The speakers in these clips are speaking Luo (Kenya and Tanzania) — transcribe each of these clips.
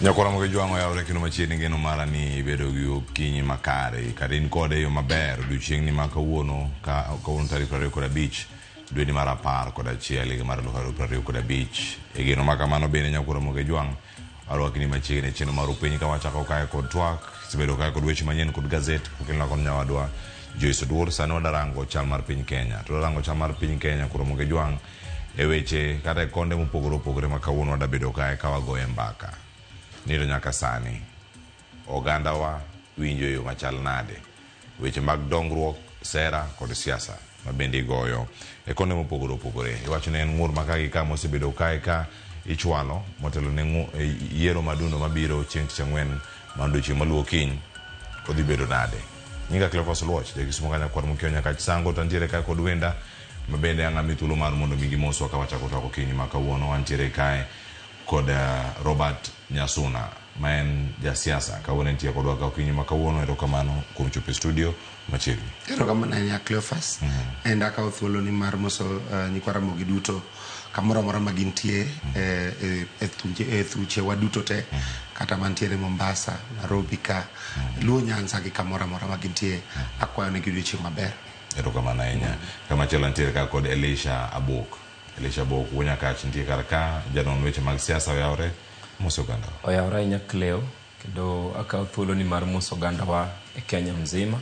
Nyakwara Moge Jwang' oyawore kendo machiegni geno mara ni ibedo gi okinyi makare kata in kode e yo maber odiochieng'ni ma kawuono ka kawuono tarik 25 dweni mar 11 higa mar 2025 e geno ma kamano bende nyakwara Moge Jwang' arwakni machiegni e chenro mar upiny ka wachako kae kod twak isebedo kae kod weche manyien kod gazet okelna kod nyawadwa Joyce Oduor sani wadarango chal mar piny Kenya to wadarango chal mar piny Kenya koro Moge Jwang' e weche kata e konde mopogore opogore ma kawuono wadabedo kae ka wagoye mbaka ni to nyaka sani ogandawa winjo e yo machal nade weche mag dongruok sera kod siasa ma bende igoyo e konde mopogore opogore iwacho ni en ng'ur ma ka gi ka mosebedo kae ka ichwalo motelo ne yiero madundo mabiro chieng' tich ang'wen mar odiochieng' maluwo kiny odhi bedo nade nyinga Cleophas Oluoch jakisumo ka nyakwar mokiewo nyaka Chisango to antiere kae kod wenda ma bende ang' ami thuolo mar mondo mi gimoswa ka wachako twak okinyi ma kawuono wantiere kae kod Robert Nyasuna ma en jasiasa kawuono entie kodwa ka okinyi ma kawuono erokamano kuom chopo e studio machiegni. Erokamano ahinya Cleophas. And akawo thuolo ni mar moso nyikwa Ramogi duto kamoro amora ma gintie e thuchewa duto te kata mantiere Mombasa, Nairobi ka, Luo Nyanza gi kamoro amora ma gintie akwayo negi odiochieng' maber. Erokamano ahinya. Kamachielo nitiere ka kod Elisha Abok. Elisha Abok wuo Nyakach nitie kar ka janon weche mag siasa oyawre mos oganda. Oyawre ahinya Cleo kendo akawo thuolo ni mar moso ogandawa e Kenya mzima.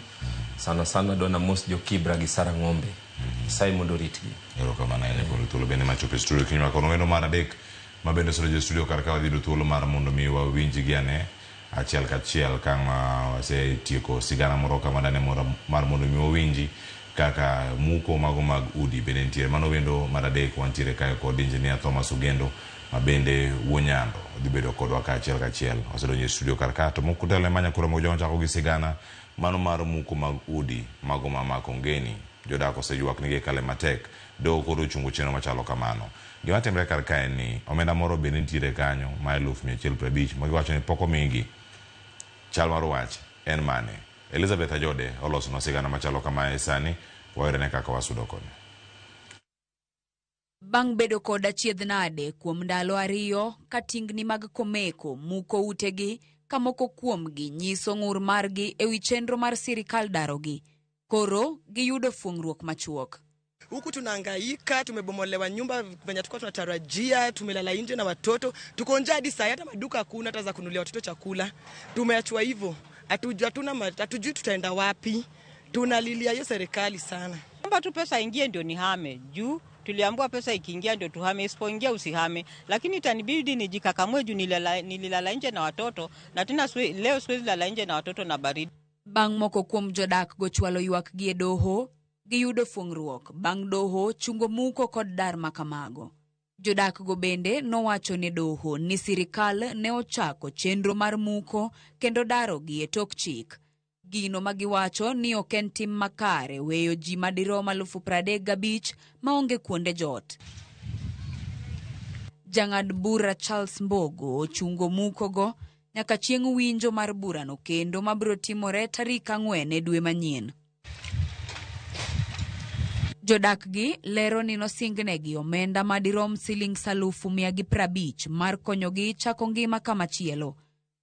Sana sana adwa namos jo Kibra gi Sarang'ombe. Nyasaye mondo oritgi. Erokamano ahinya kuom thuolo bende machopo e studio kiny makono wendo mar adek ma bende osedonjo e studio kar ka wadhi yudo thuolo mar mondo mi wawinjgi ane achiel kachiel ka wasetieko sigana moro kama dane mar mondo mi wawinji kaka muko mago mag udi bende nitiere. Mano wendo mar adek wantiere kae kod Engineer Thomas Ogendo ma bende wuo Nyando odhi bedo kodwa ka achiel kachiel osedonjo e studio kar ka to moko telo ema nyakura mogo chako gi sigana mano mar muko mag udi mago ma Makongeni jodak oseywak ni gikale matek doho koro ochungo chenro machalo kamano. Gima timre kar ka en ni omenda moro bende nitiere kanyo ma 150,000 ma giwacho ni pok omigi. Chal mar wach en mane? Elizabeth Ajode olosonwa sigana machalo kamae sani wayudene kaka wasudo kode. Bang' bedo kod achiedh nade kuom ndalo 2 ka tingni mag Komeko muko utegi ka moko kuomgi nyiso ng'ur margi ewi chenro mar sirikal darogi. Koro giyudo fuong'ruok machuok. Huku tunahangaika, tumebomolewa nyumba venye tulikuwa tunatarajia, tumelala nje na watoto, tuko njaa hadi saa hata maduka hakuna hata za kununulia watoto chakula. Tumeachwa hivyo, hatujui tutaenda wapi. Tunalilia hiyo serikali sana. Omba tu pesa ingie ndio nihame. Juu tuliambiwa pesa ikiingia ndio tuhame, isipoingia usihame. Lakini itanibidi nijikakamue juu nililala nje na watoto na tena leo siwezi lala nje na watoto na baridi. Bang' moko kuom jodak go chwalo ywak gi e doho, giyudo fuong'ruok bang' doho chungo muko kod dar makamago. Jodak go bende nowacho ne doho ni sirikal ne ochako chenro mar muko kendo daro gi e tok chik. Gino magiwacho ni ok en tim makare weyo ji madirom 35,000 maonge kuonde jot. Jang'ad bura Charles Mbogo ochungo muko go nyaka chieng' winjo mar burano kendo mabiro timore tarik 4 e dwe manyien. Jodak gi lero ni nosingnegi omenda madirom siling 150,000 mar konyogi chako ngima kamachielo.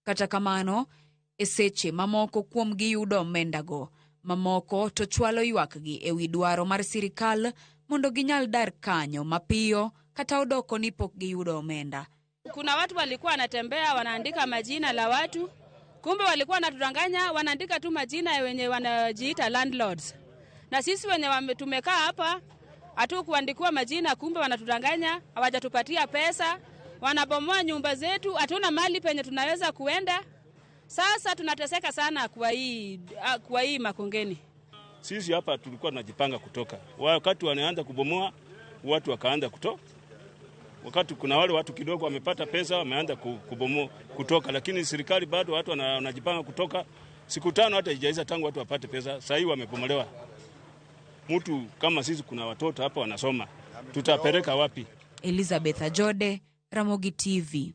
Kata kamano, e seche mamoko kuomgi yudo omendago, mamoko to chwalo ywakgi ewi dwaro mar sirikal mondo ginyal dar kanyo mapiyo kata odoko ni pok giyudo omenda. Kuna watu walikuwa wanatembea wanaandika majina la watu, kumbe walikuwa wanatudanganya, wanaandika tu majina ya wenye wanajiita landlords. Na sisi wenye tumekaa hapa hatukuandikiwa majina, kumbe wanatudanganya, hawajatupatia pesa, wanabomoa nyumba zetu, hatuna mali penye tunaweza kuenda. Sasa tunateseka sana kwa hii Makongeni. Sisi hapa tulikuwa tunajipanga kutoka. Wakati wanaanza kubomoa, watu wakaanza kutoka. Wakati kuna wale watu kidogo wamepata pesa wameanza kubomoa kutoka, lakini serikali bado watu wanajipanga kutoka. Siku 5 hata haijaisha tangu watu wapate pesa, sasa hivi wamebomolewa. Mtu kama sisi kuna watoto hapa wanasoma, tutapeleka wapi? Elizabeth Ajode, Ramogi TV.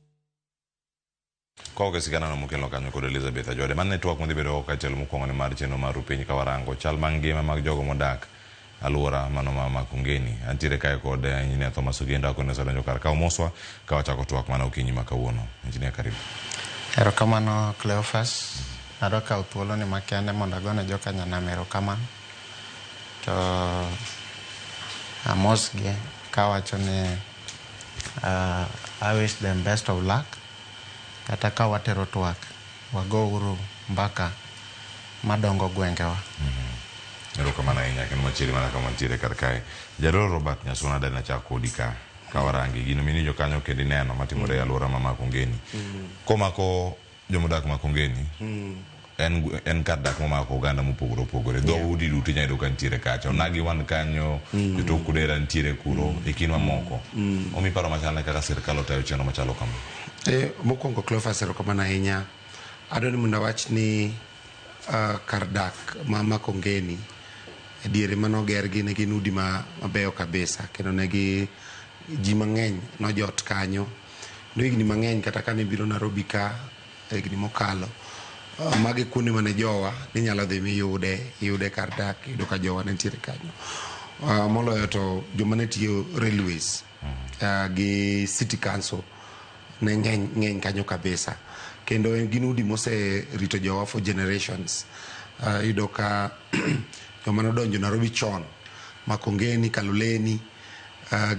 Kwa kisigana no mokelo kanyo kod Elizabeth Ajode. Mano network modhi bedo ka chelo mokwongo ni mar chenro mar Rupiny ka warango chal mar ngima mag jogo modak alwora mano ma Makongeni. Antiere kae kod Engineer Thomas Ogendo akone osedonjo kar ka omoswa ka wachako twak mana okinyi ma kawuono. Engineer, karibu. Erokamano Cleophas. Adwa kawo thuolo ni makende mondo agone joka nyanam erokamano. To amosgi kawacho ni I wish them best of luck. Kata ka watero twak, wago uru mbaka madongo gwengewa. Erokamano ahinya kendo machiegni mana kama wantiere kar kae. Jadolo Robert Nyasuna dani achak kodi ka kawarangi gino minijo kanyo kendo ineno matimore e alwora ma Makongeni. Komako jomodak Makongeni, en kar dak momako oganda mopogore opogore. Dhoudi duto inyalo yudo ka nitiere kacha. Onagi wan kanyo, jotok Kudera nitiere kuro, e kind mamoko. Omi paro machalne kaka sirkal otayo chenro machalo kama. Mokwongo Cleophas, erokamano ahinya. Adwa ni mondo awach ni kar dak ma Makongeni e diere manogergi ne gin udi mabeyo kabisa kendo ne gi ji mang'eny nojot kanyo. Kendo higni mang'eny kata kane biro Nairobi ka higni mokalo, magi kuonde mane jowa ninyalo dhi miyude iyude kar dak, iyudo ka jowa ne nitiere kanyo. Moloyo to joma ne tiyo railways gi city council ne ng'eny ng'eny kanyo kabisa. Kendo gin udi moserito jowa for generations. Iyudo ka joma nodonjo Nairobi chon, Makongeni, Kaloleni,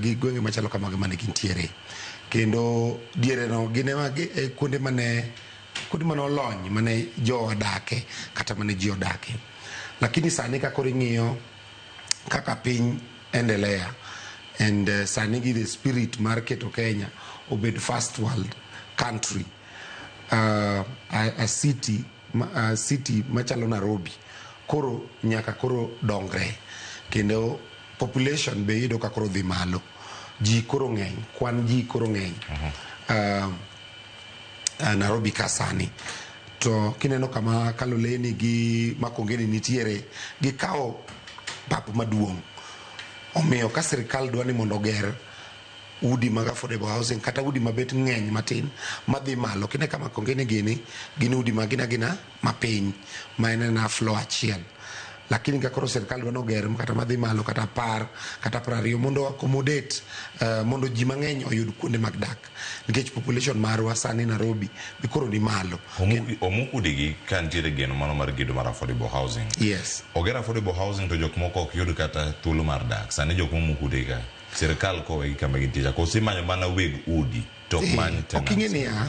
gi gwenge machalo kamago mane gintiere. Kendo diere no gin ema e kuonde mane olony mane jowa dake kata mane ji odake. Lakini sani ka koro ing'iyo kaka piny endelea and sani gi the spirit mar keto Kenya obed first world country, a city a city machalo Nairobi koro nyaka koro dongre kendo population be iyudo ka koro dhi malo, ji koro ng'eny, kwan ji koro ng'eny Nairobi ka sani. To kineno kama Kaloleni gi Makongeni nitiere, gikawo pap maduong'. Omiyo ka sirikal dwa ni mondo oger udi mag affordable housing kata udi mabet ng'eny matin madhi malo, kine ka Makongeni gini gin udi ma gin agina mapiny ma en ena floor achiel. Lakini ka koro sirikal dwa noger kata madhi malo kata 10 kata 20 mondo accommodate mondo ji mang'eny oyud kuonde mag dak, nikech population marwa sani Nairobi be koro ni malo. Omuk udigi ka nitiere geno mano mar gedo mar affordable housing. Yes. Oger affordable housing to jok moko ok yud kata thuolo mar dak. Sani jok momuk udi ka sirikal kowegi kama gintie cha. Koso imanyo mana weg udi to ok many Ok ing'e tenants. niya,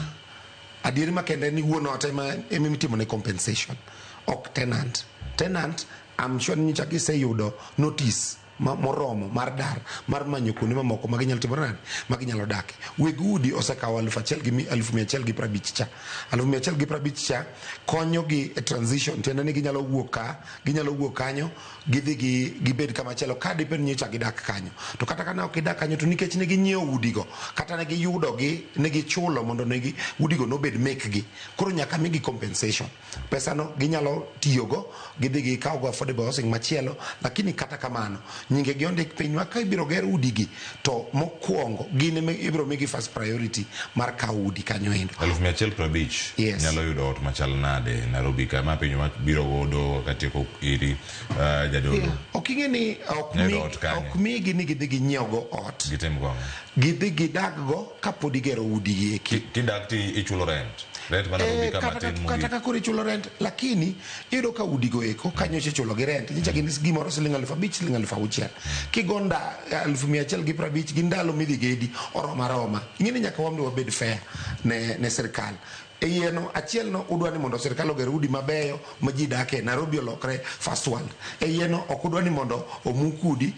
adieri makende ni wuon ot ema itimone compensation, ok tenant. Tenant, I'm sure ni nyocha giseyudo notice moromo mar dar mar manyo kuonde mamoko ma ginyalo timore nade, ma ginyalo dake. Weg udi osekawo 1,150 cha. 1,150 cha konyogi e transition, tiende ni ginyalo wuok ka, ginyalo wuok kanyo, gidhi gibed kama chielo ka diped ni nyocha gidak kanyo. To kata ka ne ok gidak kanyo to nikech ne ginyiewo udigo, kata ne giyudogi, ne gichulo mondo ne udigo nobed mekgi. Koro nyaka migi compensation. Pesano ginyalo tiyogo, gidhi gikawgo affordable housing machielo, lakini kata kamano nyinge gi ondik piny ma ka ibiro ger udigi to mokwongo gin ema ibiro migi first priority mar kawo udi kanyo endo. 1,150 Yes. nyalo yudo ot machal nade Nairobi ka? Ma penjo mabiro godo katieko iri jadolo. Yeah. Ok ing'e ni Nyalo yudo ot kanye? ok migi ni gidhi ginyiew ot. Gitim go ang'o? Gidhi gidag go kapod igero udigi eki. Kidak ti ichulo rent. Rent ma Nairobi ka matin mogik. Kata ka koro ichulo rent, lakini iyudo ka udigo eko kanyo ichulo gi rent, nyicha gin gimoro siling 5,000, siling 6,000. Kigo 1,150 gi ndalo midhi gedi oromo aroma. Ing'e ni nyaka wambe wabed fair ne sirikal. E iye no, achiel no udwa ni mondo sirikal oger udi mabeyo ma ji dake, Nairobi olokre first world. E iye no ok udwa ni mondo omuk udi,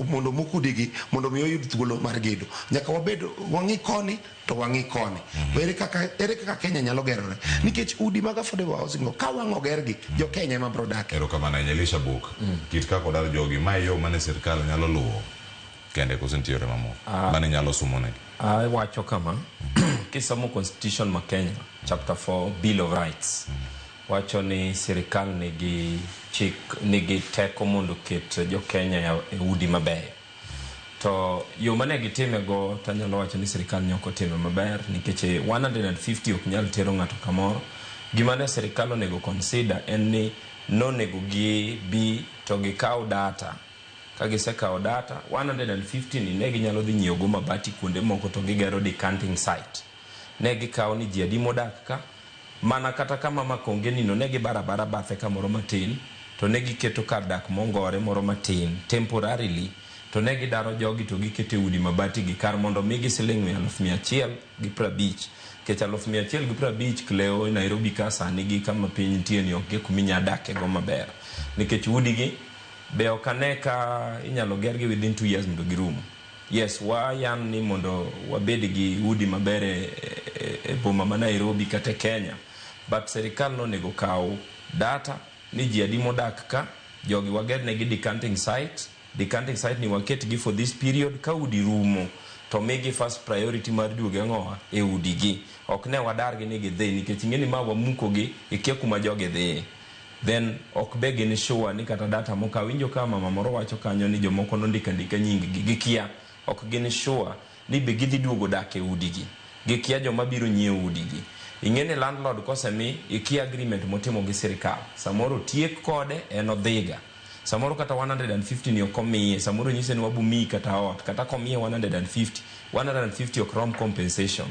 mondo omuk udigi mondo mi oyud thuolo mar gedo. Nyaka wabed wang'i koni to wang'i koni. Ere kaka Kenya nyalo gerore? Nikech udi mag affordable housing go ka wang' ogergi, jo Kenya ema biro dak. Erokamano ahinya Elisha Buk. Kit kaka odar jogi, mae yo mane sirikal nyalo luwo kende koso nitie yore mamoko mane nyalo sumo negi? Awacho kama, kisomo Constitution ma Kenya, Chapter 4, Bill of Rights, wacho ni sirikal nigi chik, nigi teko mondo oket jo Kenya e udi mabeyo. To yo mane gitime go, tanyalo wacho ni sirikal ne ok otime maber, nikech 150 ok nyal tero ng'ato kamoro. Gima ne sirikal onego consider en ni nonego gibi to gikaw data. Ka gisekawo data, 150 ni ne ginyalo dhi nyiewo go mabati kuonde moko to gigero decanting site. Ne gikawo ni ji adi modak ka, Mana kata kama Makongeni no ne gibarabara bathe kamoro matin to ne giketo kar dak mongore moro matin temporarily to ne gidaro jogi to giketo e udi mabati gi kar mondo migi siling 150,000, nikech 150,000 Cleo, Nairobi ka sani gi kama piny nitie ni ok gi kuma inya dake go maber, nikech udi gi be ok ane ka inyalo gergi within 2 years mondo girum. Yes, wayan ni mondo wabed gi udi maber e boma ma Nairobi kata e Kenya, but sirikal nonego kaw data ni ji adi modak ka, jogi wagernegi decanting site. Decanting site ni waketgi for this period, ka udi rumo to migi first priority mar duogo ang'owa e udigi, ok ne wadargi ni gidhi, nikech ing'e ni ma wamukogi, ikia kuma jogi dhiye, then ok be gin sure ni kata data mokaw. Winjo ka mama moro wacho kanyo ni jomoko nondiko andika nying gi, gikia, ok gin sure ni be gidhi duogo dak e udigi, gikia joma biro nyiewo udigi. Ing'e ni landlord kosemi, ikia agreement motimo gi sirikal, samoro otiek kode en odhiga, samoro kata 150 ni ok omiye, samoro nyise ni wabumiyi kata ot, kata komiye 150, 150 ok rom compensation.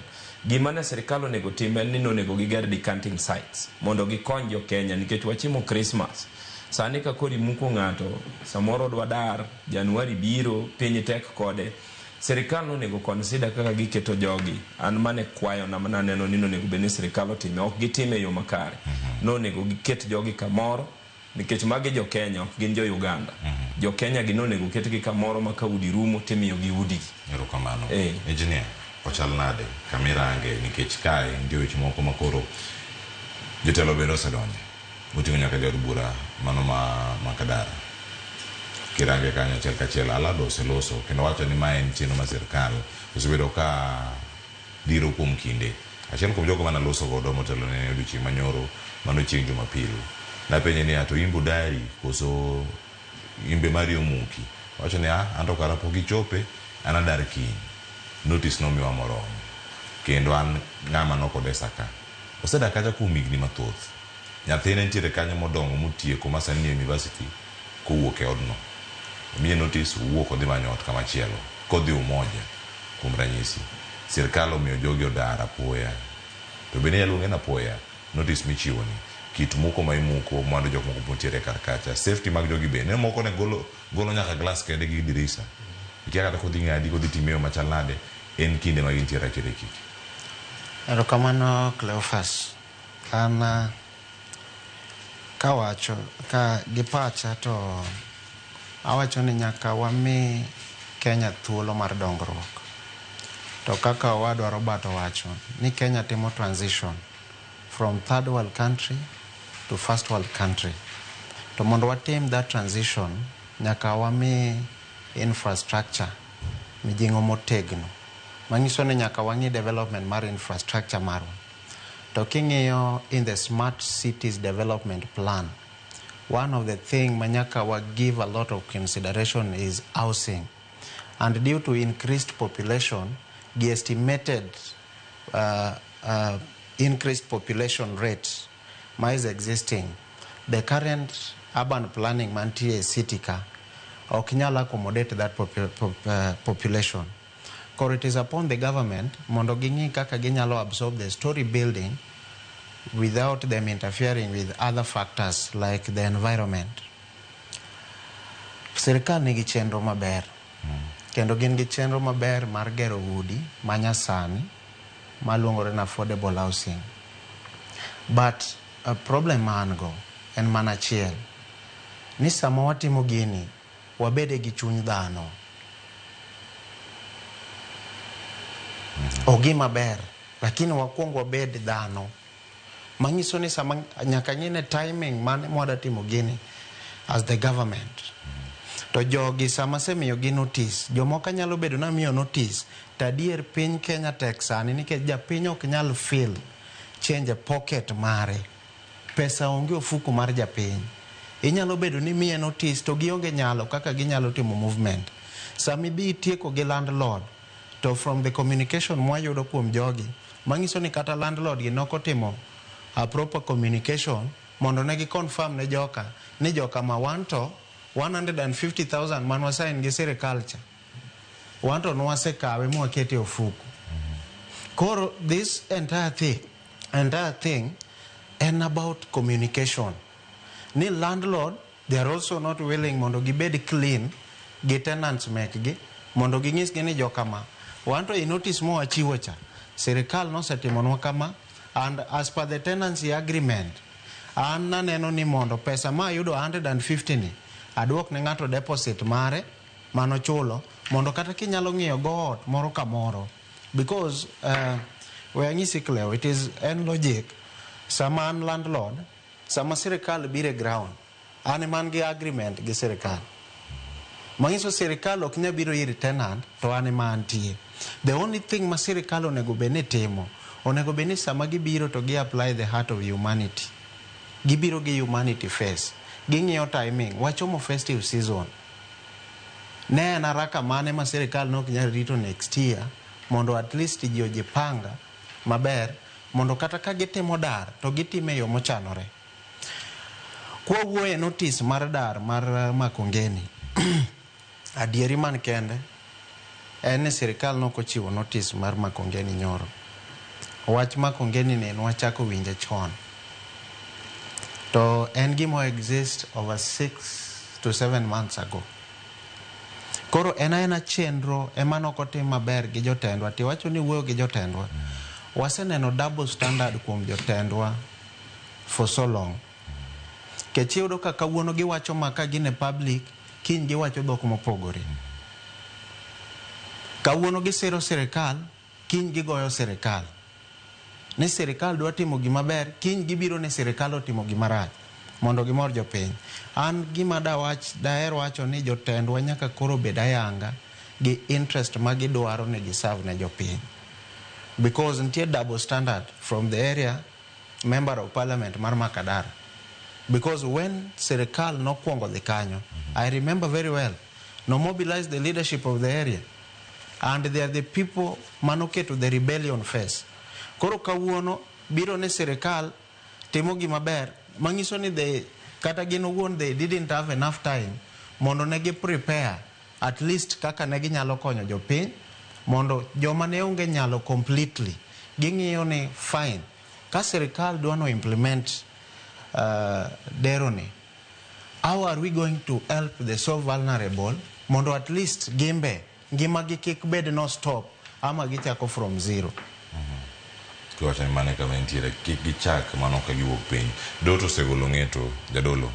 Gima ne sirikal onego tim en ni nonego giger decanting sites mondo gikony jo Kenya, nikech wachimo Christmas sani ka koro imuko ng'ato, samoro odwa dar Januari biro, piny tek kode. Sirikal nonego consider kaka giketo jogi. An mane kwayo na mananeno ni nonego bed ni sirikal otime, ok gitime e yo makare. Nonego giket jogi kamoro, nikech magi jo Kenya, ok gin jo Uganda. Jo Kenya gi nonego ketgi kamoro ma ka udi rumo timiyogi udigi. Erokamano. Engineer, ochal nade kamirange, nikech kae nitie weche moko ma koro jotelo bende osedonje moting'o nyaka jaod bura mano ma Kadara. Kirange kanyo achiel kachiel, Alado oseloso kendo wacho ni mae en chenro ma sirkal osebedo ka dhiro kuom kinde. Achiel kuom jogo mane aloso godo motelo ne odiochieng' manyoro, mano chieng' Jumapil, napenje niya, to in budari koso imbe mari omuki? Owacho ni an to kara pok gichope, an adar kiny. Notice nomiwa moromo. Kendo an ng'ama nokodesa ka. Osedak kacha kuom higni mathoth. Nyathine nitiere kanyo modongo motieko ma sani nie university kowuok e odno. Omiye notice, owuok odhi manyo ot kamachielo. Kodhi Umoja, kuom ranyisi. Sirkal omiyo jogi odar apoya. To bende inyalo luonge ni apoya, notice michiwo ni. Kit muko ma imuko mwandu jok moko mantiere kar kacha. Safety mag jogi bende. Moko ne golo nyaka glass kende gi dirisa. Ikia kata kodhi ng'adi, kodhi time yo machal nade, en kinde ma gintiere achiel e kiki. Erokamano Cleophas. An kawacho ka gi pacha to awacho ni nyaka wami Kenya thuolo mar dongruok. To kaka owadwa Robert owacho ni Kenya timo transition from third world country to first world country. To mondo watim that transition, nyaka wami infrastructure mijing'o motegno. Manyiso ni nyaka wang'i development mar infrastructure marwa. To king'iyo in the smart cities development plan, one of the thing manyaka wa give a lot of consideration is housing. And due to increased population, the estimated increased population rate ma is existing, the current urban planning mantie e city ka ok nyal accommodate that population. Koro it is upon the government mondo ging'i kaka ginyalo absorb the story building without them interfering with other factors like the environment. Sirikal nigi chenro maber. Kendo gin gi chenro maber mar gero udi manyasani maluongore ni affordable housing. But a problem ma an go en mana achiel, ni sama watimo gini, wabede gi chuny dhano. Ogima ber, lakini wakwong wabed dhano. Manyiso ni sama nyaka ng'ine timing mane mwada timo gini as the government. To jogi sama asemiyogi notice, jomoko nyalo bedo namiyo notice, to adier piny Kenya tek sani nikech japiny ok nyal feel change e pocket mare. Pesa onge ofuku mar japiny. Inyalo bedo ni miye notice to gionge nyalo kaka ginyalo timo movement. Sama idhi itieko gi landlord, to from the communication mwayudo kuom jogi, manyiso ni kata landlord gi nokotimo a proper communication mondo ne gi confirm ne joka ni joka ma wan to 150,000 man wasign gi sirikal cha, wan to nwasekawe mwakete e ofuku. Koro this entire thing En about communication. Ni landlord, they are also not willing mondo gibed clean gi tenants mekgi mondo ginyisgi ni jokama wanto i notice mowachiwo cha sirikal nosetimonwa kama and as per the tenancy agreement an naneno ni mondo pesa ma ayudo 150 ni aduok ne ng'ato deposit mare manochulo mondo kata kinyalo ng'iyo go ot moro kamoro because we anyisi Cleo, it is en logic sama an landlord sama sirikal biro e ground an ema an gi agreement gi sirikal manyiso sirikal ok nyal biro ir tenant to an ema antie the only thing ma sirikal onego bed ni timo onego bed ni sama gibiro to gi apply the heart of humanity gibiro gi humanity face ging'iyo timing wachomo festive season ne en haraka mane ma sirikal ne ok nyal rito next year mondo at least ji ojipanga maber mondo kata ka gitimo dar to gitime e yo mochanore kwawuoyo e notice mar dar mar Makongeni adieri man kende en ni sirikal nokochiwo notice mar Makongeni nyoro wach Makongeni ni nwachako winje chon to en gima exist over 6 to 7 months ago koro en aena chenro ema nokotim maber gi jotendwa tiwacho ni wuoyo gi jotendwa waseneno double standard kuom jotendwa for so long kech iyudo ka kawuono giwacho ma ka gin e public kiny giwacho dhok mopogore kawuono gisiro sirikal kiny gigoyo sirikal ni sirikal dwa timo gima ber kiny gibiro ni sirikal otimo gima rach mondo gimor jopiny an gima dawach daher wacho ni jotendwa nyaka koro bed ayanga gi interest ma gidwaro ni giserve ne jopiny because nitie double standard from the area member of parliament mar Makadara because when sirikal nokwongo dhi kanyo I remember very well no mobilize the leadership of the area and they are the people manoketo the rebellion face koro kawuono biro ni sirikal timo gima ber manyiso ni they kata gin owuon they didn't have enough time mondo ne gi prepare at least kaka ne ginyalo konyo jopiny mondo joma ne onge nyalo completely ging'iyo ni fine ka sirikal dwa no implement dero ni how are we going to help the so vulnerable mondo at least gimbe ngimagi kik bed no stop ama gichako from zero. Kiwacho ni mane kama entiere kik gichak mano ka giwuok piny doto osegolo ng'eto jadolo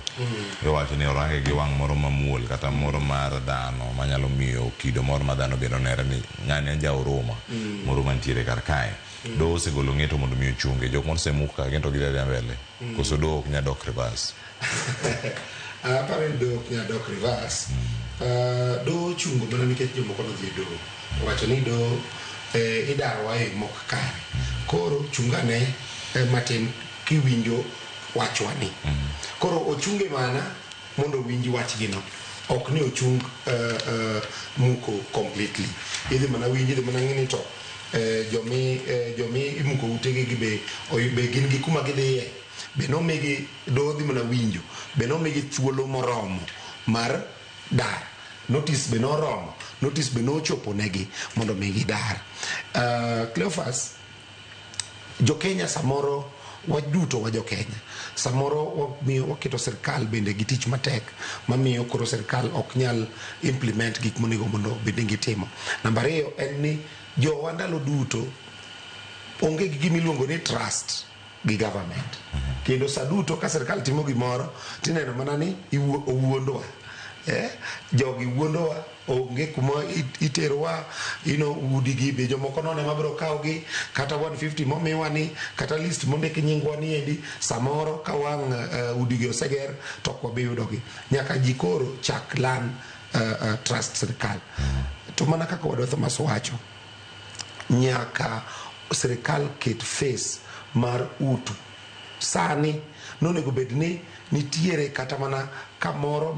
iwacho ni orange gi wang' moro mamuol kata moro mar dhano manyalo miyo kido moro ma dhano bende onere ni ng'ani en ja Huruma moro mantiere kar kae doho osegolo ng'eto mondo mi ochunge jok mosemuk ka gin to gidhi adhiya mbele koso doho ok nyal dok reverse. Aparo ni doho ok nyal dok reverse. Doho ochungo mana nikech jomoko nodhi e doho owacho ni doho idarowa e yo mok kare koro chungane matin kiwinjo wachwani koro ochunge mana mondo owinj wachgino ok ni ochung muko completely idhi mana winj idhi mana ng'i ni to jomi imuko utegi gi be be gin gi kuma gidhiye be nomigi doho dhi mana winjo be nomigi thuolo moromo mar dar notice be noromo notice be nochopo negi mondo mi gidar. Cleophas jokenya samoro waduto wa jokenya samoro wamiyo waketo sirkal bende gi tich matek mamiyo koro sirkal ok nyal implement gik monego mondo bed ni gitimo. Namba ariyo en ni jowa ndalo duto onge gi gima iluongo ni trust gi government kendo sa duto ka sirkal timo gimoro tineno mana ni owuondwa jogi wuondowa onge kuma iterowa udi gi be jomoko none mabiro kawogi kata 150 momiwa ni kata list mondik nyingwa ni endi samoro ka wang' udi gi oseger to ok wabi yudogi nyaka ji koro chak lan trust sirkal to mana kaka wadwa Thomas wacho nyaka sirikal ket face mar utu sani nonego bed ni nitiere kata mana kamoro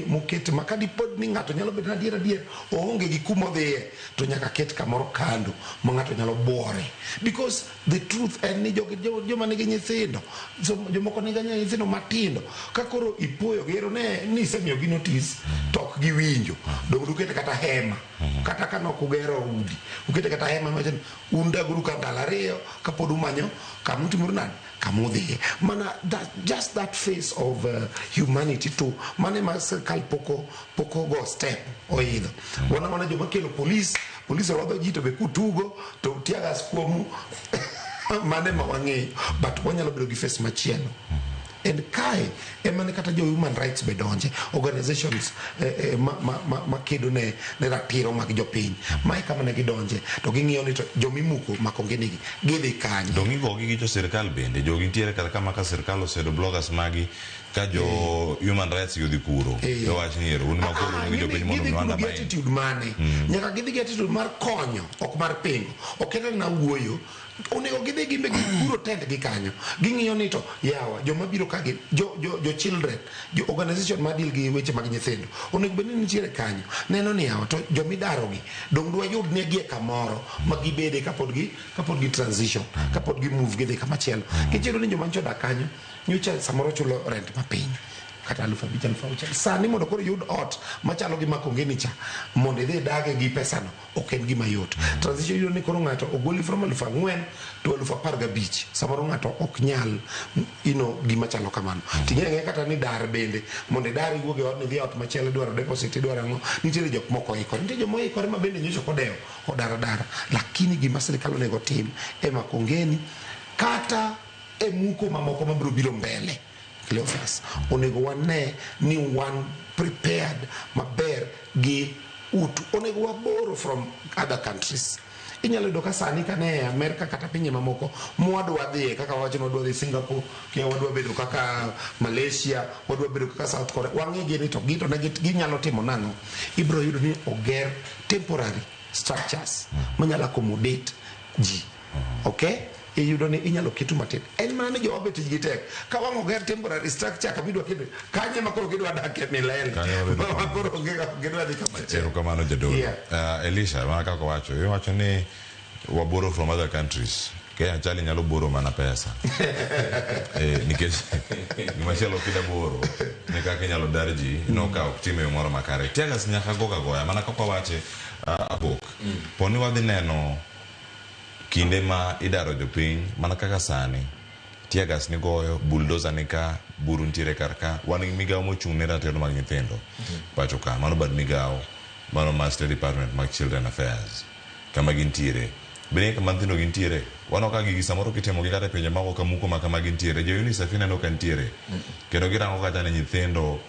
moket ma ka dipod ni ng'ato nyalo bedo adier adier oonge gi kuma odhiye to nyaka ket kamoro kando ma ng'ato nyalo buore because the truth en ni jogi joma nigi nyithindo so, jomoko nigi nyithindo matindo ka koro ipuoyo gi ero ne ni isemiyogi notice to ok giwinjo dong dukete kata hema kata ka nok ugero udi ukete kata hema mawacho ni un daguru ka ndalo ariyo kapod umanyo kama utimuru nade kama udhiye mana that, just that face of humanity to mane ma sirkal poko poko go step oidho wana mana joma kelo polis polis orodho ji to be kutugo to teargas kuomu mane ma wang'eyo but wanyalo bedo gi face machielo and kae ema ne kata jo human rights be donje organizations ma kedo ne ratiro mag jopiny mae kama ne gidonje to ging'iyo ni to jomimuko Makongeni gi gidhi kanye. Dong igogi gi jo sirkal bende jogi nitiere kar kama ka sirkal oseyudo bloggers magi ka jo human rights gi odhi kuro iwach ni ero un ma koro un gi jopiny mondo gidhi mi kuro gi undermine attitude mane nyaka gidhi gi attitude mar konyo ok mar pingo ok en na wuoyo onego gidhi gimbe giguro tent gi kanyo ging'iyo ni to yawa joma biro ka gi jo children jo organization ma deal gi weche mag nyithindo onego bed ni nitiere kanyo neno ni yawa to jomidaro gi dong dwayud negi e kamoro ma gibede kapod gi transition kapod gi move gidhi kamachielo kichiedo ni joma nyocha odak kanyo nyocha samoro chulo rent mapiny kata 5000 6000 sani mondo koro iyud ot machalo gi Makongeni cha mondo idhi idage gi pesano ok en gima yot transition iyudo ni koro ng'ato ogoli from 4000 to 15,000 samoro ng'ato ok nyal gima chalo kamano ting'e ang'eya kata ni dar bende mondo idar iwuog e odni idhi e ot machielo idwaro deposit idwaro ang'o nitiere jok moko oikore nitie joma oikore ma bende nyocha ok odewo odar adara lakini gima sirikal onego tim e Makongeni kata e muko mamoko mabiro biro mbele Cleophas onego wane ni wan prepared maber gi utu onego waboro from other countries inyalo yudo ka sani kane e Amerika kata pinje mamoko mwadwa dhiye kaka wawacho ni wadwa dhi Singapore kia wadwa bedo kaka Malaysia wadwa bedo kaka South Korea wang'e ni to gito ne ginyalo timo nang'o ibiro yudo ni oger temporary structures manyalo accommodate ji okay iyudo ni inyalo ketu matin en mana ni jowa be tijgi tek ka wang' oger temporary structure kama idwa keto kanye ma koro gidwa dake milele Kanyo ma bedo ma koro onge gidwa dhi kamachielo erokamano jadolo Yeah. Elisha mana kaka owacho iwacho ni wa borrow from other countries Kenya chali nyalo borrow mana pesa nikech gimachielo ok ida borrow ni kaka inyalo dar ji no ka ok tim e yo moro makare teargas nyaka go goya mana kaka wache abok poni wadhi neno kinde ma idaro jopiny mana kaka sani teargas ni goyo bulldozer ni ka buru nitiere kar ka wan gi migawo mochung' ne ratiro mag nyithindo pacho ka mano bad migawo mano mar State Department mag Children Affairs kama gintiere bende kama nyithindo gintiere waneno ka gigi samoro kitimogi kata e pinje maoko ka muko ma kama gintiere jo UNICEF ineno ka nitiere kendo girango kata ni nyithindo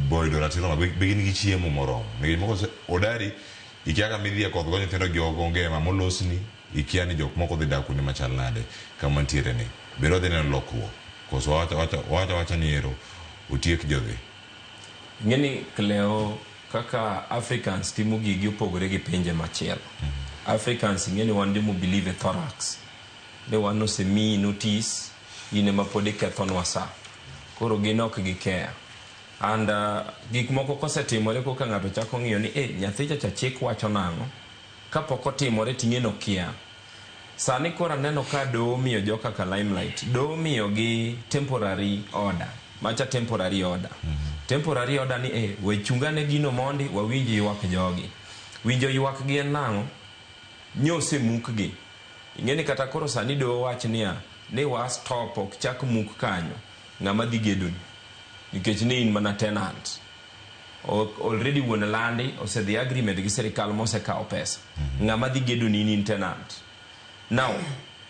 boyudo ratiro mag be gin gi chiemo moromo nikech moko odari ikia kama idhiye koth go nyithindo gi ok onge hema molosni ikia ni jok moko dhi dak kuonde machal nade kama ntiere ni bende wadhi neno lokruok koso wawacho awacha ni ero otiek jodhi. Ing'eni Cleo kaka Africans timo gigi opogore gi pinje machielo. Africans ing'eni wan jomo believe e thorax. Ne wan osemiyi notice in ema pod ikethonwa sa. Koro gin ok gi care. And gik moko kosetimore koka ng'ato chako ng'iyo ni eh nyathi cha chik wacho nang'o kapok otimore ting'e nokia. Sani koro aneno ka doho miyo joka ka limelight. Doho miyo gi temporary order. Macha temporary order. Temporary order ni eh we chungane gino mondi wawinj ywak jogi. Winjo ywak gi en nang'o? Nyosemuk gi. Ing'eni kata koro sani doho wach niya ni wa stop ok chak muk kanyo ng'ama dhi gedoni nikech ne in mana tenant. Already wuon landi osedhi agreement gi sirikal mosekawo pesa. Ng'ama dhi gedoni in tenant. Now,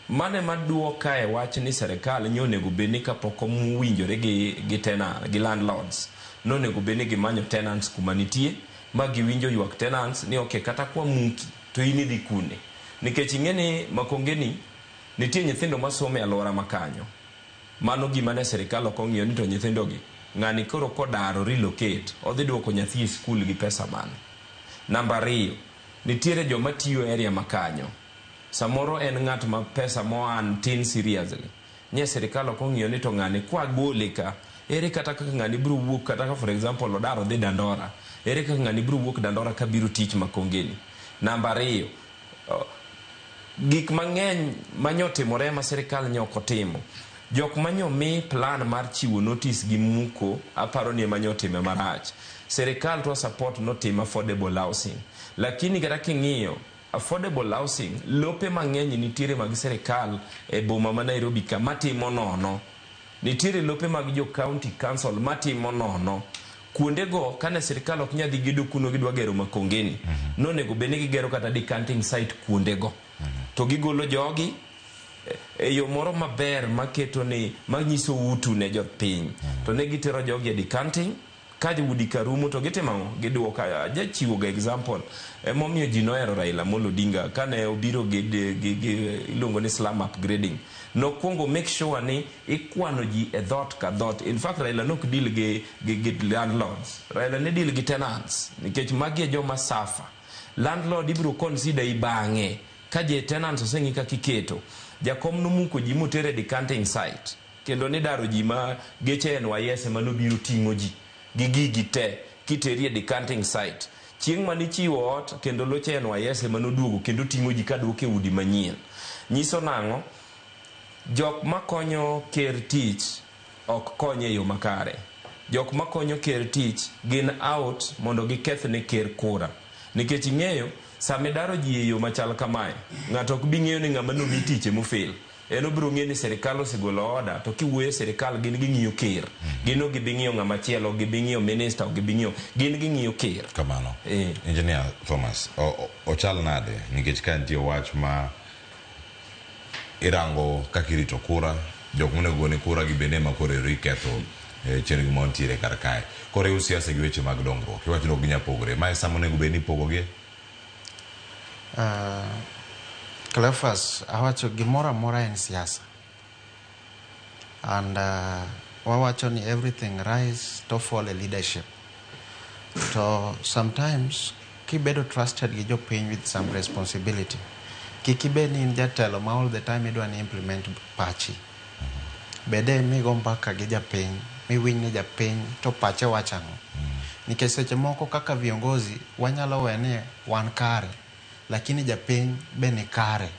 mane maduoka e wach ni sirikal nyo onego bed ni kapok owinjore gi tenant, gi landlords nonego bed ni gimanyo tenants kuma nitie ma giwinjo ywak tenants ni okay kata kwa muki to in idhi kune nikech ing'e ni Makongeni nitie nyithindo masomo e alwora ma kanyo mano gima ne sirikal ok ong'iyo ni to nyithindo gi ng'ani koro kodaro relocate odhi duoko nyathi e skul gi pesa mane namba ariyo nitiere joma tiyo e area ma kanyo samoro en ng'at ma pesa moan tin seriously nye sirikal ok ong'iyo ni to ng'ani kwa gole ka Ere kata kaka ng'ani biro wuok kata ka for example odar odhi Dandora, ere kaka ng'ani biro wuok Dandora kabiro tich Makongeni? Namba ariyo, gik mang'eny manyotimore ma sirikal nyo ok otimo. Jok manyomi plan mar chiwo notice gi muko, aparo ni ema nyotime marach. Sirikal to support notim affordable housing. Lakini kata king'iyo, affordable housing, lope mang'eny nitiere mag sirikal e boma ma Nairobi ka matimo nono. Nitiere lope mag jo county council matimo nono. Kuondego kane sirikal ok nyal dhi gedo kuno gidwa gero Makongeni. Nonego bed ni gigero kata decanting site kuondego. To gigolo jogi e yo moro maber maketo ni manyiso utu ne jopiny. To ne gitero jogi e decanting ka udi ka rumo to gitimo ang'o? Giduoko. Ajachiwo ga example emomiyo ji nohero Raila Amolo Odinga kane obiro gi iluongo ni slum upgrading. Nokwongo make sure ni ikwano ji e dhot ka dhot. In fact Raila nok deal gi landlords. Raila ne deal gi tenants nikech magi e joma suffer. Landlord ibiro consider i bang'e ka je tenants oseng'i kaka iketo. Jakom nomuko ji motere e decanting site kendo nidaro ji ma geche NYS ema nobiro ting'o ji gi gigi te kiteri e decanting site. Chieng' manichiwo ot kendo loche NYS ema noduogo kendo ting'o ji kaduoko e udi manyien. Nyiso nang'o? Jok makonyo ker tich ok konye e yo makare. Jok makonyo ker tich gin out mondo giketh ne ker kura. Nikech ing'eyo, sama idaro ji e yo machal kamae, ng'ato ok bi ng'eyo ni ng'ama nomi tich emofel. En obiro ng'eyo ni sirikal osegolo order, to kiwuoyo e sirikal gin ging'iyo ker. Gin ok gibi ng'iyo ng'ama chielo, ok gibi ng'iyo minister, ok gibi ng'iyo, gin ging'iyo ker. Kamano. Engineer Thomas, ochal nade? Nikech ka nitie wach ma irango kaka irito kura, jok monego gone kura gi bende ema koro ero iketho chenro mantiere kar kae. Koro riw siasa gi weche mag dongruok. Iwacho ni ok ginyal pogore. Mae sama onego bed ni ipogogi? Cleophas, awacho gimoro amora en siasa. And wawacho ni everything rise to fall e leadership. To sometimes kibedo trusted gi jopiny with some responsibility, kik ibed ni in jatelo ma all the time idwa ni implement pachi. Bede migo mbaka gi japiny, miwinj ni japiny to pache wacho ang'o. Nikech seche moko kaka viongozi wanyalo we ni wan kare, lakini japiny be ni kare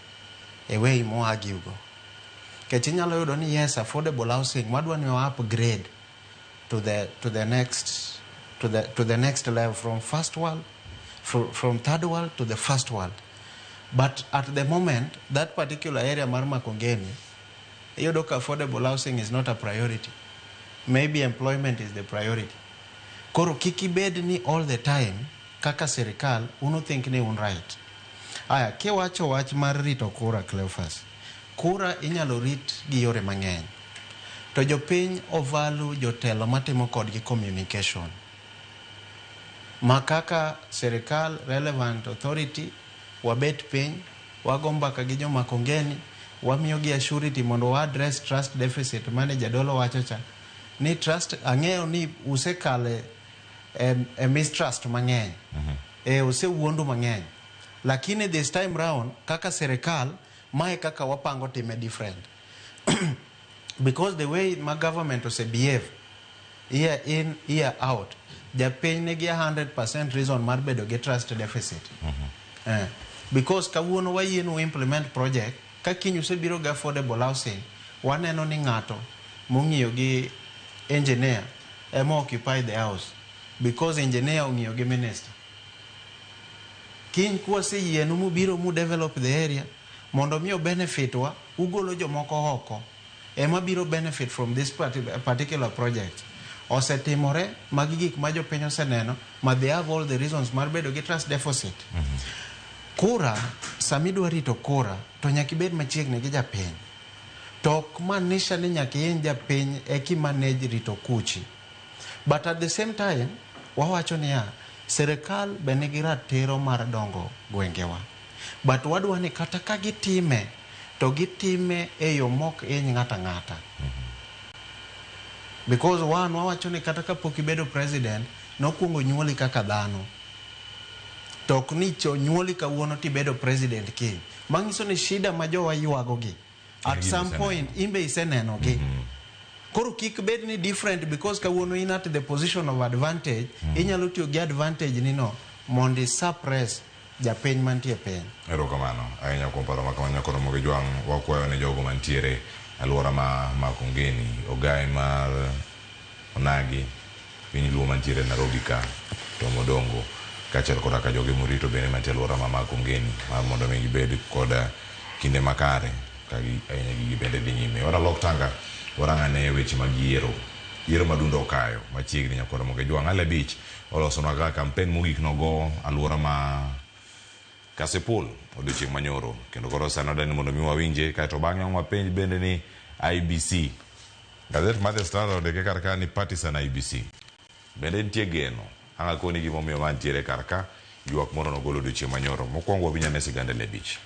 e way mo argue go. Nikech inyalo yudo ni yes, affordable housing wadwa ni wa upgrade to the next level from first world from third world to the first world. But at the moment that particular area mar Makongeni iyudo ka affordable housing is not a priority. Maybe employment is the priority. Koro kik ibed ni all the time kaka sirikal unu think ni un right. Aya, kiwacho wach mar rito kura Cleophas, kura inyalo rit gi yore mang'eny. To jopiny ovalu jotelo matimo kodgi communication. Ma kaka sirikal relevant authority wabet piny, wago mbaka gi jo Makongeni, wamiyogi assurity mondo wa address trust deficit mane jadolo wacho cha. Ni trust, ang'eyo ni usekale e mistrust mang'eny. E osewuondu mang'eny. Lakini this time round, kaka sirikal, mae kaka wapango time different. Because the way ma government ose behave, year in, year out, japiny nigi 100% reason mar bedo gi trust deficit. Because kawuono wayienu implement project, ka kiny usebiro gi affordable housing, waneno ni ng'ato mong'iyo gi engineer ema occupy the house. Because engineer ong'iyo gi minister. Kiny kwaseyienu mubiro mu develop the area, mondo mi benefit wa, ugolo jomoko oko, ema biro benefit from this particular project. Osetimore, magi gik ma jopiny oseneno, ma they have all the reasons mar bedo gi trust deficit. Kura, sama idwa rito kura, to nyaka ibed machiegni gi japiny. To ok maanisha ni nyaka ihiny japiny eki manage rito kuchi. But at the same time, wawacho niya, sirikal be nigi ratiro mar dongo gwengewa. But wadwa ni kata ka gitime, to gitime e yo mok hiny ng'ato ang'ata. Because one, wawacho ni kata kapok ibedo president, nokwongo nyuoli kaka dhano. To ok ni nyuoli kawuono tibedo president kiny. Manyiso ni shida ma jowa ywago gi, at some point, in be iseneno gi. Koro kik bed ni different because kawuono in at the position of advantage, inyalo tiyo gi advantage ni no mondo i suppress japiny mantie piny. Erokamano ahinya kuom paro ma kamano nyakoro Ramogi Jwang'. Wakwayo ne jogo mantiere alwora ma Makongeni, ogai mar Onagi, piny Luo mantiere Nairobi ka, to Modongo, kaachiel koda ka joge morito bende mantie alwora ma Makongeni, mar mondo mi gibed koda kinde makare ka ahinya gigi bende dhi nyime. Waralok tanga, warang ane weche mag yiero. Yiero madundo okayo machiegni nyakoro Ramogi Jwang'. Ale abich olosonwa kaka kampen mogik nogo alwora ma Kasipul odiochieng' manyoro, kendo koro sani wadwani mondo mi wawinje, kaeto bang'e wapenj bende ni IBC gazet mar The Standard ondike kar ka ni partisan IBC bende nitie geno. Ang' akoni gimomiyo ma ntiere kar ka, ywak moro nogolo odiochieng' manyoro. Mokwongo wawinj ane sigand Ele Abich.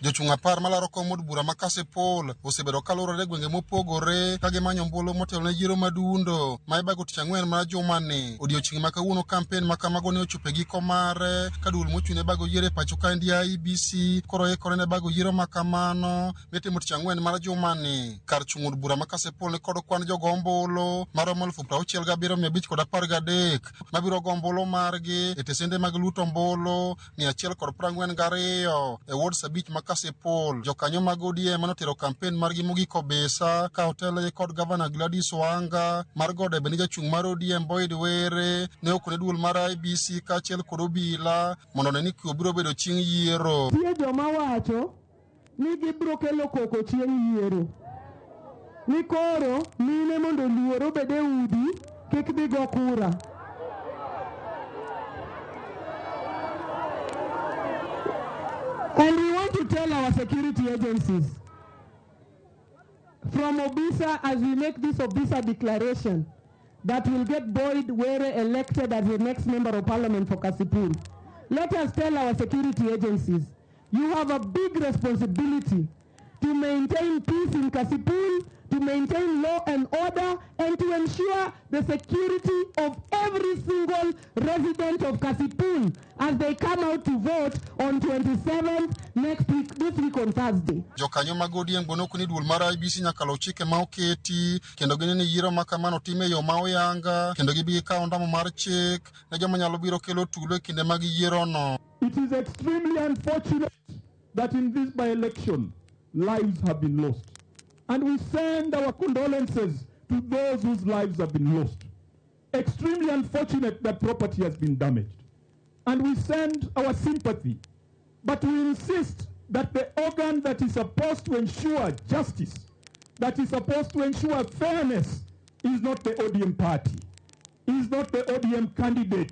Jochung' 10 malaro kom od bura ma Kasipul osebedo kalurore e gwenge mopogore ka gimanyo ombulu motelo ne yiero madundo ma ibago tich ang'wen mar jumani. Odiochieng' ma kawuono kampen ma kamago ne ochopo e giko mare ka duol mochung' ne bago yiero e pacho kaendi IEBC koro ikore ne bago yiero ma kamano mitimo tich ang'wen mar jumani. Kar chung' od bura ma Kasipul ni kod kwan jogo ombulu maromo 67,513 mabiro go ombulu margi e tesende mag luto ombulu 142 e ward 5 ma Kasipul. Jokanyo mag ODM manotero kampen margi mogik Obisa ka otelnegi kod gavana Gladys Wanga mar Gode bende jachung' mar ODM Boyd Were ne okone duol mar IEBC kaachiel kod obila mondo one ni kwe biro bedo chieng' yiero. Nitie joma wacho ni gibiro kelo koko chieng' yiero, ni koro mine mondo oluor obed e udi kik dhi go kura. And we want to tell our security agencies from Obisa, as we make this Obisa declaration, that will get Boyd Were elected as the next member of parliament for Kasipul. Let us tell our security agencies, you have a big responsibility to maintain peace in Kasipul, to maintain law and order, and to ensure the security of every single resident of Kasipul as they come out to vote on 27th next week, this week on Thursday. Jokanyo mag ODM go nokoni duol mar IEBC nyaka luw chike ma oketi kendo gineno ni yiero ma kamano tim e yo ma oyanga kendo gibi gikawo ondamo mar chik ne joma nyalo biro kelo tulo e kinde mag yierono. It is extremely unfortunate that in this by-election, lives have been lost. And we send our condolences to those whose lives have been lost. Extremely unfortunate that property has been damaged. And we send our sympathy. But we insist that the organ that is supposed to ensure justice, that is supposed to ensure fairness, is not the ODM party, is not the ODM candidate.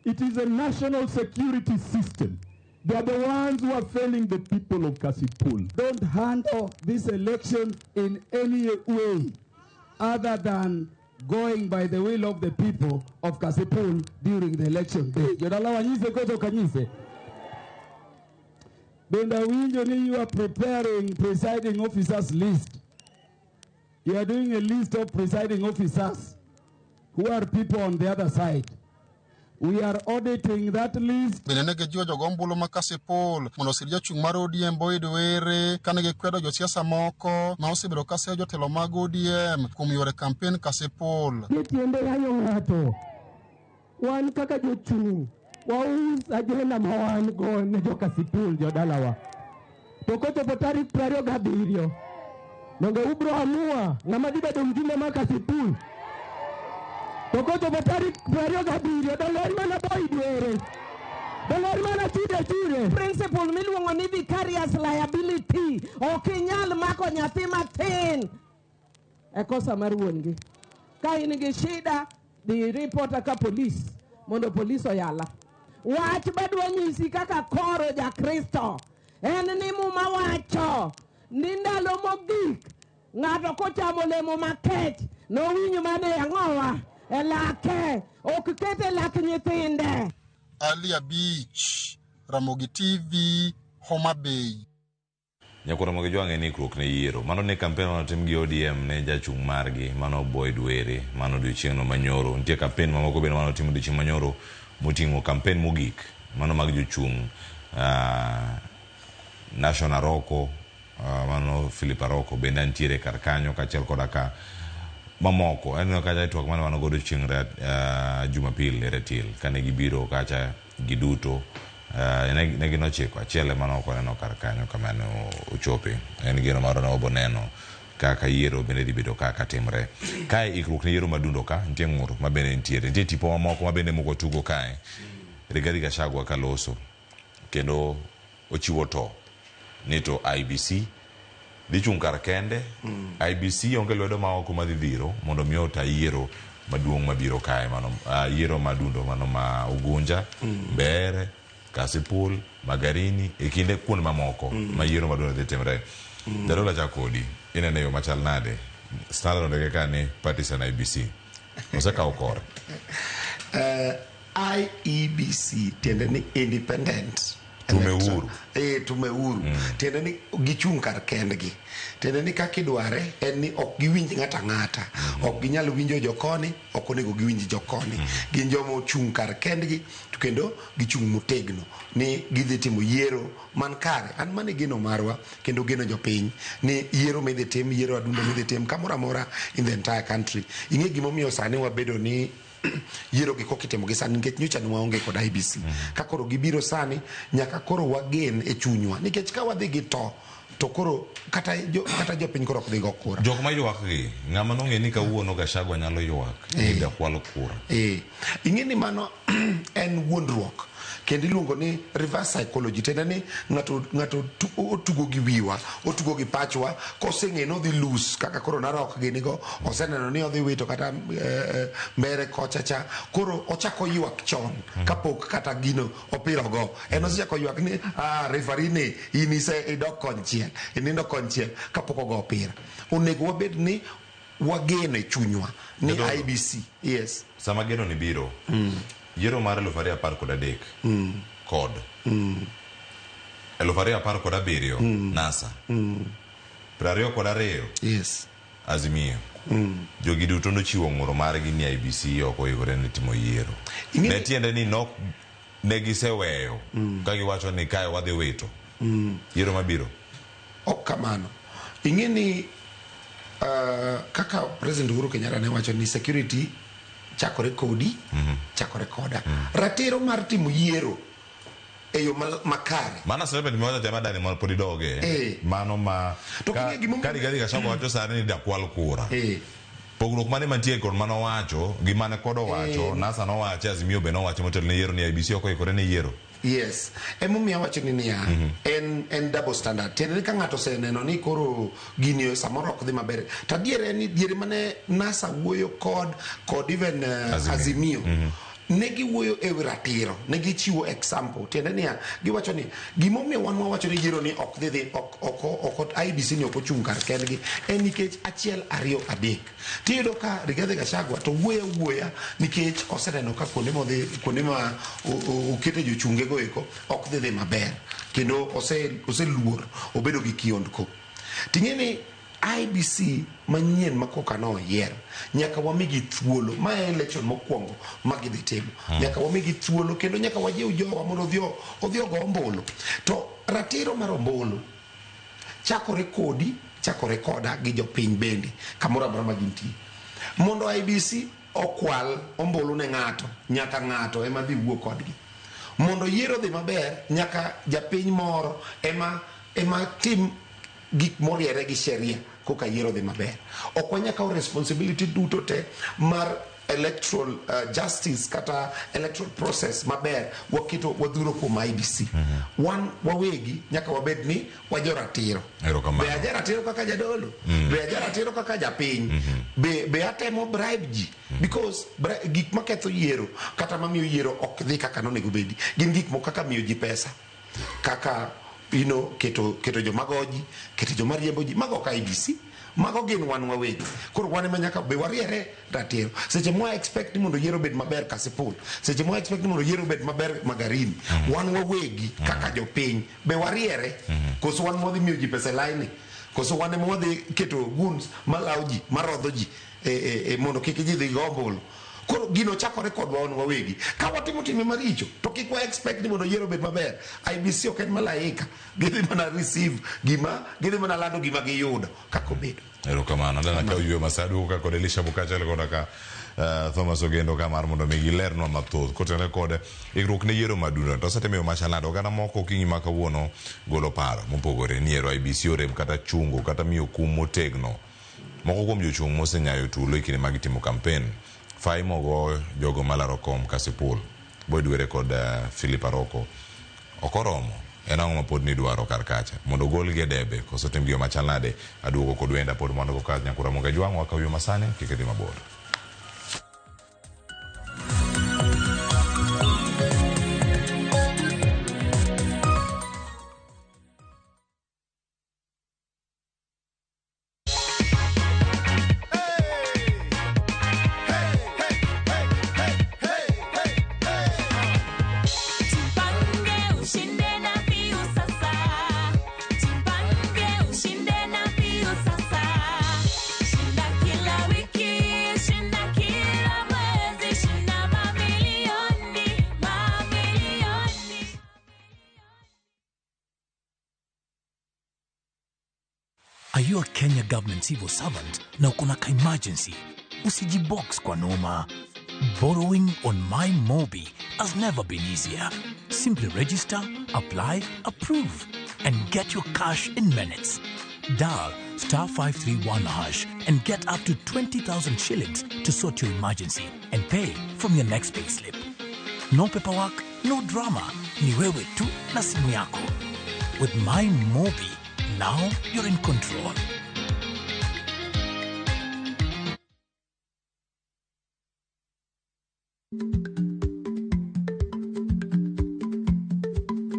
It is a national security system. They are the ones who are failing the people of Kasipul. Don't handle this election in any way other than going by the will of the people of Kasipul during the election day. Jodala wanyise koso kanyise. Bende awinjo ni you are preparing presiding officers list. You are doing a list of presiding officers who are people on the other side. We are auditing that list. Bende ne gijiwo jogo ombulu ma Kasipul mondo osir jachung' mar ODM Boyd Were kane gikwedo josiasa moko ma osebedo ka seyo jotelo mag ODM kuom yore kampen Kasipul. Tiende yanyo ng'ato. Wan kaka jochung' waus agenda ma wan go ne jo Kasipul jodalawa. To kochopo tarik 27 donge ubro amua ng'ama dhi bedo mjumbe mar Kasipul. To kochopo tarik 27 donge en mana Boyd Were. Donge en mana Chude Chude. Principle miluongo ni vicarious liability. Ok inyal mako nyathi matin e kosa mar wuon gi. Ka in gi shida, dhi report ka polis mondo polis oyala. Wach madwa nyisi kaka koro ja-Kristo en ni Muma wacho ni ndalo mogik ng'ato kochamo olemo makech nowinj mana e ang'owa e lake, ok ket e lak nyithinde. Ali Abich, Ramogi TV, Homa Bay. Nyakwar Ramogi Jwang' en ikruok ne yiero. Mano ne kampen manotim gi ODM ne jachung' margi, mano Boyd Were, mano odiochieng'no manyoro. Nitie kampen mamoko bende manotim odiochieng' manyoro moting'o kampen mogik, mano mag jochung' National Aroko, mano Philip Aroko bende nitiere kar kanyo kaachiel koda ka Mamoko aneno kacha e twak mane wan godo chieng' Jumapil e Ratil kane gibiro kacha giduto ne ne gin ochiko achiel ema ne ok waneno kar kanyo kama ne ochope en geno marwa ne wabo neno kaka yiero bende dhi bedo kaka timre kae ikruok ne yiero madundo ka nitie ng'ur ma bende nitiere nitie tipo mamoko ma bende moko tugo kae Rigathi Gachagua kaloso kendo ochiwo to ni to IBC dhi chung' kar kende IBC onge lwedo ma oko madhi dhiro mondo mi ota yiero maduong' mabiro kae mano yiero madundo mano ma Ugunja, Mbeere, Kasipul, Magarini e kinde kuonde mamoko ma yiero maduong' dhi timre. Jadolo achak kodi, inene yo machal nade? Standard ondike ka ni partisan IBC osekawo kore. IEBC tiende ni independent Tume Electoral. huru. Tume huru. Tiende ni gichung' kar kendgi. Tiende ni kaka idware en ni ok giwinj ng'ato ang'ata. Ok ginyal winjo jokoni, ok onego giwinj jokoni. Gin joma ochung' kar kendgi to kendo gichung' motegno ni gidhi timo yiero man kare. An mano e geno marwa kendo geno jopiny ni yiero midhi tim, yiero adundo midhi tim kamoro amora in the entire country. Ing'e gimomiyo sani wabedo ni yiero gi koka itimo gi sani nikech nyocha ne waonge kod IBC. Ka koro gibiro sani nyaka koro wagen e chunywa nikech ka wadhi gi to to koro kata jo, kata jopiny koro ok dhi go kura. Jok ma ywak gi, ng'ama nong'e ni kawuono Gachagua nyalo ywak ni dakwal kura. Ing'e ni mano en wuondruok kendo iluongo ni reverse psychology tiende ni ng'ato ng'ato otugo gi wiwa otugo gi pachwa koseng'e ni odhi lose kaka koro Narok gini go oseneno ni odhi wito kata mbere kocha cha koro ochako ywak chon kapok kata gino opira ogo en osechako ywak ni ah, referee ni in ise idok konchiel inindo konchiel kapok ogo opira onego wabed ni wageno e chunywa ni Jadolo. IBC yes Sama geno ni biro, yiero mar 2013 kod 2017 NASA, 22 Azimio. Jogi duto nochiwo ng'ur margi ni IBC ok oikore ne timo yiero. Ne tiende ni nok ne giseweyo ka giwacho ni kae wadhi wito yiero mabiro. Ok kamano. Ing'e ni kaka President Uhuru Kenyatta ne wacho ni security chakore kodi, chakore koda. Ratiro mar timo yiero e yo makare. Mano statement miwacho cha madani mondo pod idoge. Mano ma To king'e gimomiyo- ka Rigathi Gachagua wacho sani ni dakwal kura. Pogruok mane mantie kod mano wacho gi mane kod owacho, NASA nowache, Azimio be nowacho motelo ne yiero ni IBC ok oikore ne yiero. Yes. Emomiyo awacho ni niya, en double standard. Tiende ni ka ng'ato oseneno ni koro gini samoro ok dhi maber. To adier en ni diere mane NASA wuoyo kod even Azimio. Azimio. Ne giwuoyo e wi ratiro, ne gichiwo example. Tiende niya, giwacho ni gimomiyo wan wawacho ni yiero ni ok dhi ok ok ok IBC ni ok ochung' kar kendgi en nikech achiel ariyo adek. Tiyudo ka Rigathi Gachagua to wuoyo awuoya nikech oseneno ka kuonde modhi kuonde ma okete jochunge go eko ok dhi maber kendo oseluor obedo gi kiondko. Ting'e ni IBC manyien ma koka noyier nyaka wamigi thuolo ma e election mokwongo ma gidhi timo. Nyaka wamigi thuolo kendo nyaka wajiw jowa mondo odhi ogo ombulu. To ratiro mar ombulu chakore kodi, chakore koda gi jopiny bende kamoro amora ma gintie. Mondo IBC okwal ombulu ne ng'ato, nyaka ng'ato ema dhi wuo kodgi. Mondo yiero dhi maber, nyaka japiny moro ema tim gik moriere gi sheria koka yiero dhi maber. Ok wanyal kawo responsibility duto te mar electoral justice kata electoral process maber waketo wadhuro kuom IBC. Wan wawegi nyaka wabed ni wajoratiro. Erokamano. Be ajaratiro kaka jadolo? Be ajaratiro kaka japiny? Be atemo bribe ji? Because gik maketho yiero kata mamiyo yiero ok dhi kaka nonego bedi gin gik moko kaka miyo ji pesa, kaka keto joma goji, keto joma riembo ji, mago ok IBC, mago gin wan wawegi. Koro wan ema nyaka be wariere ratiro. Seche mwa expect ni mondo yiero obed maber Kasipul, seche mwa expect ni mondo yiero obed maber Magarini, wan wawegi kaka jopiny be wariere, koso wan mwadhi miyo ji pesa e line, koso wan ema wadhi keto goons malawo ji, marodho ji mondo kik ji dhi go ombulu. Koro gino chakore kodwa wan wawegi. Ka watimo timbe maricho to kik wa expect ni mondo yiero obed maber. IEBC ok en malaika. Gidhi mana receive gima, gidhi mana lando gima giyudo kaka obedo. Erokamano. Adana ka oywe masadu ka kod Elisha Bukacha koda ka Thomas Ogendo ka mar mondo mi gilernwa mathoth kotenore kod ikruok ne yiero madundo. To osetimo yo machal nade? Oganda moko okinyi ma kawuono golo paro mopogore ni ero IEBC orem kata chungo kata miyo kum motegno. Moko kuom jochung' mosenyayo tulo e kinde ma gitimo kampen. Fai mogo jogo malaro kom Kasipul, Boyd Were kod Philip Aroko ok oromo. En ang'o ma pod nidwaro kar kacha? Mondo ogolgi e debe koso timgi yo machal nade? Aduogo kod wenda pod mondo go ka Nyakura Moga Jwang' wakaw yo masani kik idhi mabor. Jipange ushinde na Viusasa. Jipange ushinde na Viusasa. Shinda kila wiki, shinda kila mwezi, shinda mamilioni, mamilioni. Are you a Kenya government civil servant na uko na ka emergency? Usijibox kwa noma. Borrowing on MyMobi has never been easier. Simply register, apply, approve, and get your cash in minutes. Dial star 531 hash and get up to 20,000 shillings to sort your emergency and pay from your next payslip. No paperwork, no drama. Ni wewe tu na simu yako. With MyMobi, now you're in control.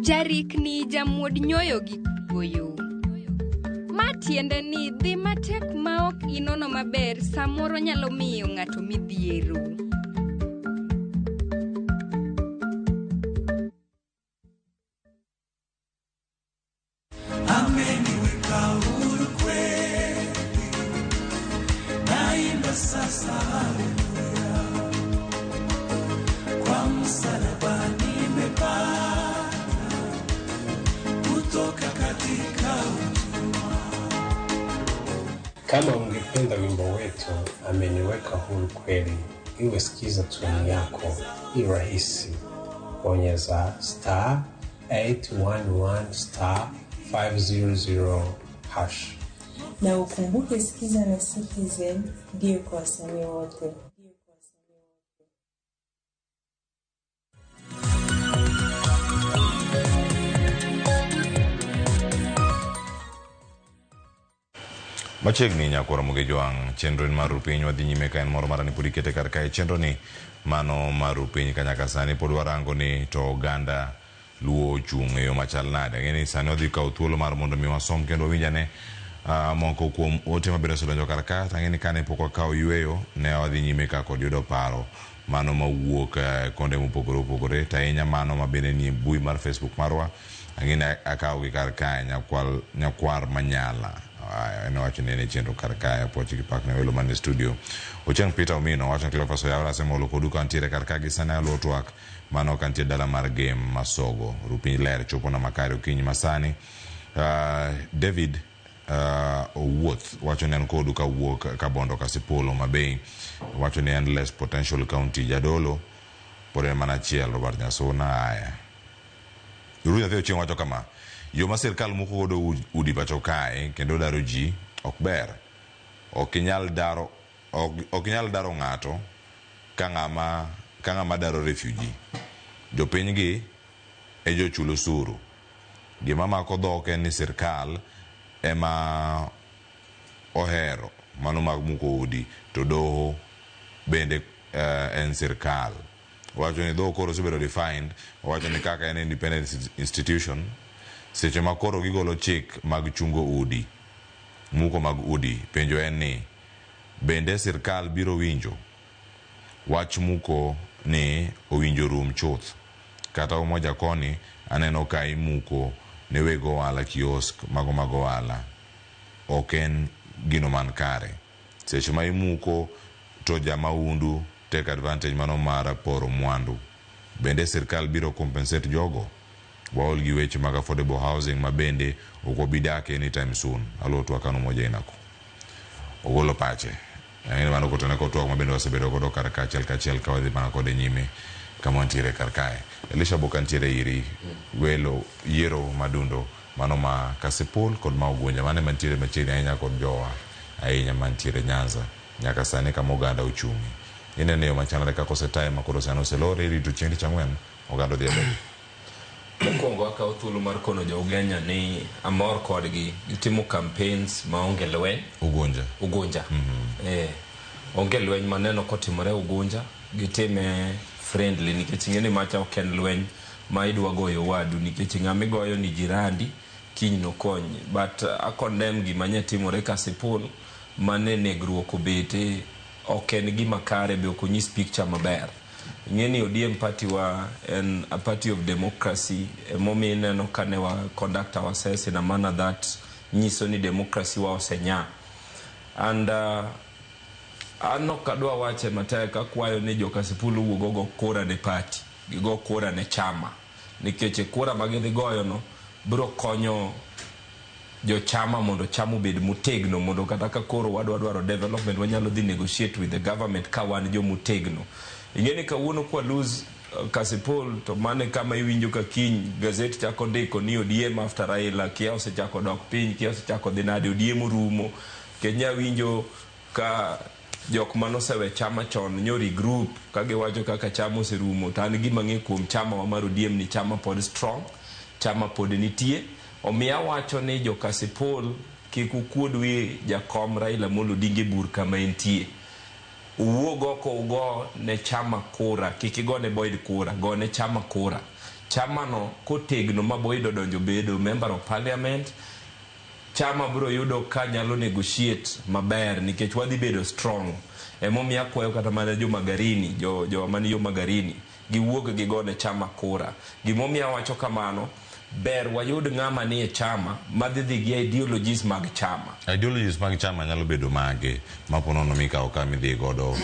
Jarikni jamuod nyoyo gi kuoyo. Ma tiende ni dhi matek ma ok inono maber samoro nyalo miyo ng'ato midhiero. Ameniweka huru kweli, naimba sasa haleluya, kwa msalaba nimepata kutoka katika utumwa. Kama ungependa wimbo wetu Ameniweka Huru Kweli iwe sikiza tune yako, i rahisi. Bonyeza star 811 star 500 hash. Na ukumbuke Sikiza na Citizen ndiyo kwa wasanii wote. Machiegni Nyakwar Ramogi Jwang', chenro en mar Rupiny wadhi nyime ka en moro mara ni pod ikete kar kae chenro ni mano mar Rupiny ka nyaka sani pod warango ni to oganda Luo ochung' e yo machal nade. Ang'e ni sani wadhi kawo thuolo mar mondo mi wasom kendo wawinj ane moko kuom ote mabende osedonjo kar ka. To ang'e ni kane pok wakawo yueyo ne wadhi nyime ka kod yudo paro mano mawuok konde mopogore opogore to ahinya mano mabende nie mbui mar Facebook marwa. Ang'e ni akawo gi kar kae nyakwar Manyala. En owacho ni en e chenro kar kae apuoch gi pak ne welo man e studio. Ochieng' Peter Omino wacho ni Cleophas Oyawore asemolo kodu ka antiere kar ka gi sani aluwo twak mano ka nitie dala mar Gem Masogo. Rupiny ler chopo na makare okinyi masani. David Owuoth wacho ni en kodu kawuok Kabondo Kasipul Homa Bay. Wacho ni endless potential county Jadolo pod en mana achiel Robert Nyasuna aya. Ruth Nyathi Ochieng' wacho kama, yo ma sirkal muko godo udi pacho kae kendo daro ji ok ber. Ok inyal daro ok inyal daro ng'ato ka ng'ama daro refugee. Jopiny gi e jochul osuru. Gima mako dhok en ni sirkal ema ohero mano mag muko udi to doho bende en sirkal. Owacho ni dhoho koro osebedo defined, owacho ni kaka en independent institution, seche ma koro gigolo chik mag chungo udi, muko mag udi, penjo en ni bende sirkal biro winjo wach muko ni owinjo rum chuth. Kata Umoja koni aneno ka imuko ne weg ohala kiosk mago mag ohala. Ok en gino man kare. Seche ma imuko to jamaundu take advantage mano mar poro mwandu. Bende sirkal biro compensate jogo? Waol gi weche mag affordable housing ma bende ok wabi dak anytime soon. Alotwa kano moja inako. Ogolo pache. Ang'e mano kotene kod twak ma bende wasebedo godo kar ka achiel kachiel ka wadhi mana kode nyime kama wantiere kar kae. Elisha Boka ntiere iri welo yiero madundo mano ma Kasipul kod ma Ugunja mano ema ntiere machiegni ahinya kod jowa ahinya mantiere Nyanza nyaka sani kama oganda ochung'e. Ineno yo machalre kaka osetaye ma koro sani oselore irito chieng' tich ang'wen oganda odhi e debe. Mokwongo akawo thuolo mar kono jo Ugenya ni amor kodgi. Gitimo campaigns maonge lweny. Ugunja. Ugunja. Eh, onge lweny maneno kotimore Ugunja. Gitime friendly nikech ing'e ni macha ok en lweny ma idwa goyo wadu nikech ng'ama igoyo ni jirandi kiny nokonyi. But a condemn gima nye timore Kasipul mane negruok obete ok en gima kare be ok onyis picture maber. Ing'e ni ODM party wa en a party of democracy emomiyo ineno kane wa conduct ourselves in a manner that nyiso ni democracy wa osenya. And an ok adwa wache matek akwayo ni jo Kasipul owuog ogo kura ne party, gigo kura ne chama. Nikech kura ma gidhi goyo no biro konyo jochama mondo chama obed motegno mondo kata ka koro wadwa dwaro development wanyalo dhi negotiate with the government ka wan jomotegno. Ing'e ni kawuono kwa lose Kasipul to mane kama iwinjo ka kiny gazet chako ndiko ni ODM after Raila kia osechako dok piny kia osechako dhi nade ODM orumo. Kenya winjo ka jok manosewe chama chon nyo regroup ka giwacho kaka chama oserumo to an gima ang'e kuom chama wa mar ODM ni chama pod strong, chama pod nitie. Omiyo awacho ni jo Kasipul kik ukuod wi jakom Raila Amolo Odinga e bur kama entie. Uwuog oko ugo ne chama kura, kik igo ne Boyd kura, go ne chama kura. Chama no kotegno ma Boyd odonjo bedo member of parliament, chama biro yudo ka nyalo negotiate maber nikech wadhi bedo strong. Emomiyo akwayo kata mana jo Magarini, jo mani yo Magarini, giwuog gigone chama kura. Gimomiyo awacho kamano, ber wayud ng'ama nie chama madhi dhi gi ideologies mag chama. Ideologies mag chama nyalo bedo mage ma po nono mikawo ka midhi godo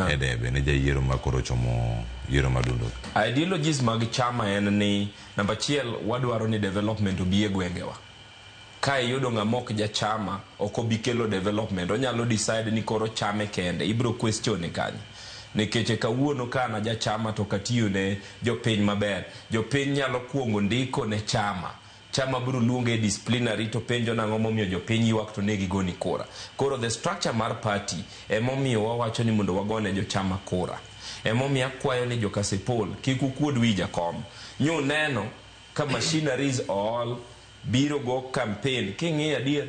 e debe ne jayiero ma koro chomo yiero madundo? Ideologies mag chama en ni namba achiel wadwaro ni development obi e gwengewa. Ka iyudo ng'ama ok jachama ok obi kelo development, onyalo decide ni koro chame kende, ibiro question kanyo. Nikech kawuono ka an jachama to katiyo ne jopiny maber, jopiny nyalo kuongo ndiko ne chama. Chama biro luonge disciplinary to penjo nang'o momiyo jopiny ywak to ne gigoni kura. Koro the structure mar party emomiyo wawacho ni mondo wagone jochama kura. Emomiyo akwayo ni jo Kasipul kik ukuod wi jakom. Nyuneno ka machineries all biro go campaign. King'iyo adier,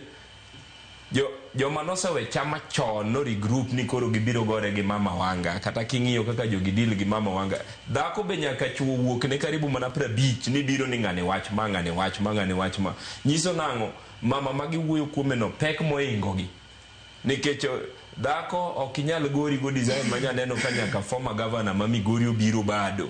joma nosewe chama chon no regroup ni koro gibiro gore gi Mama Wanga. Kata king'iyo kaka jogi deal gi Mama Wanga, dhako be nyaka chuo wuok ne karibu mana 50 ni biro ni ng'ani wach ma, ng'ani wach ma, ng'ani wach ma. Nyiso nang'o? Mama ma giwuoyo kuome no pek moingo gi. Nikech dhako ok inyal gori go design ma nyaneno ka nyaka former governor ma Migori obiro bado.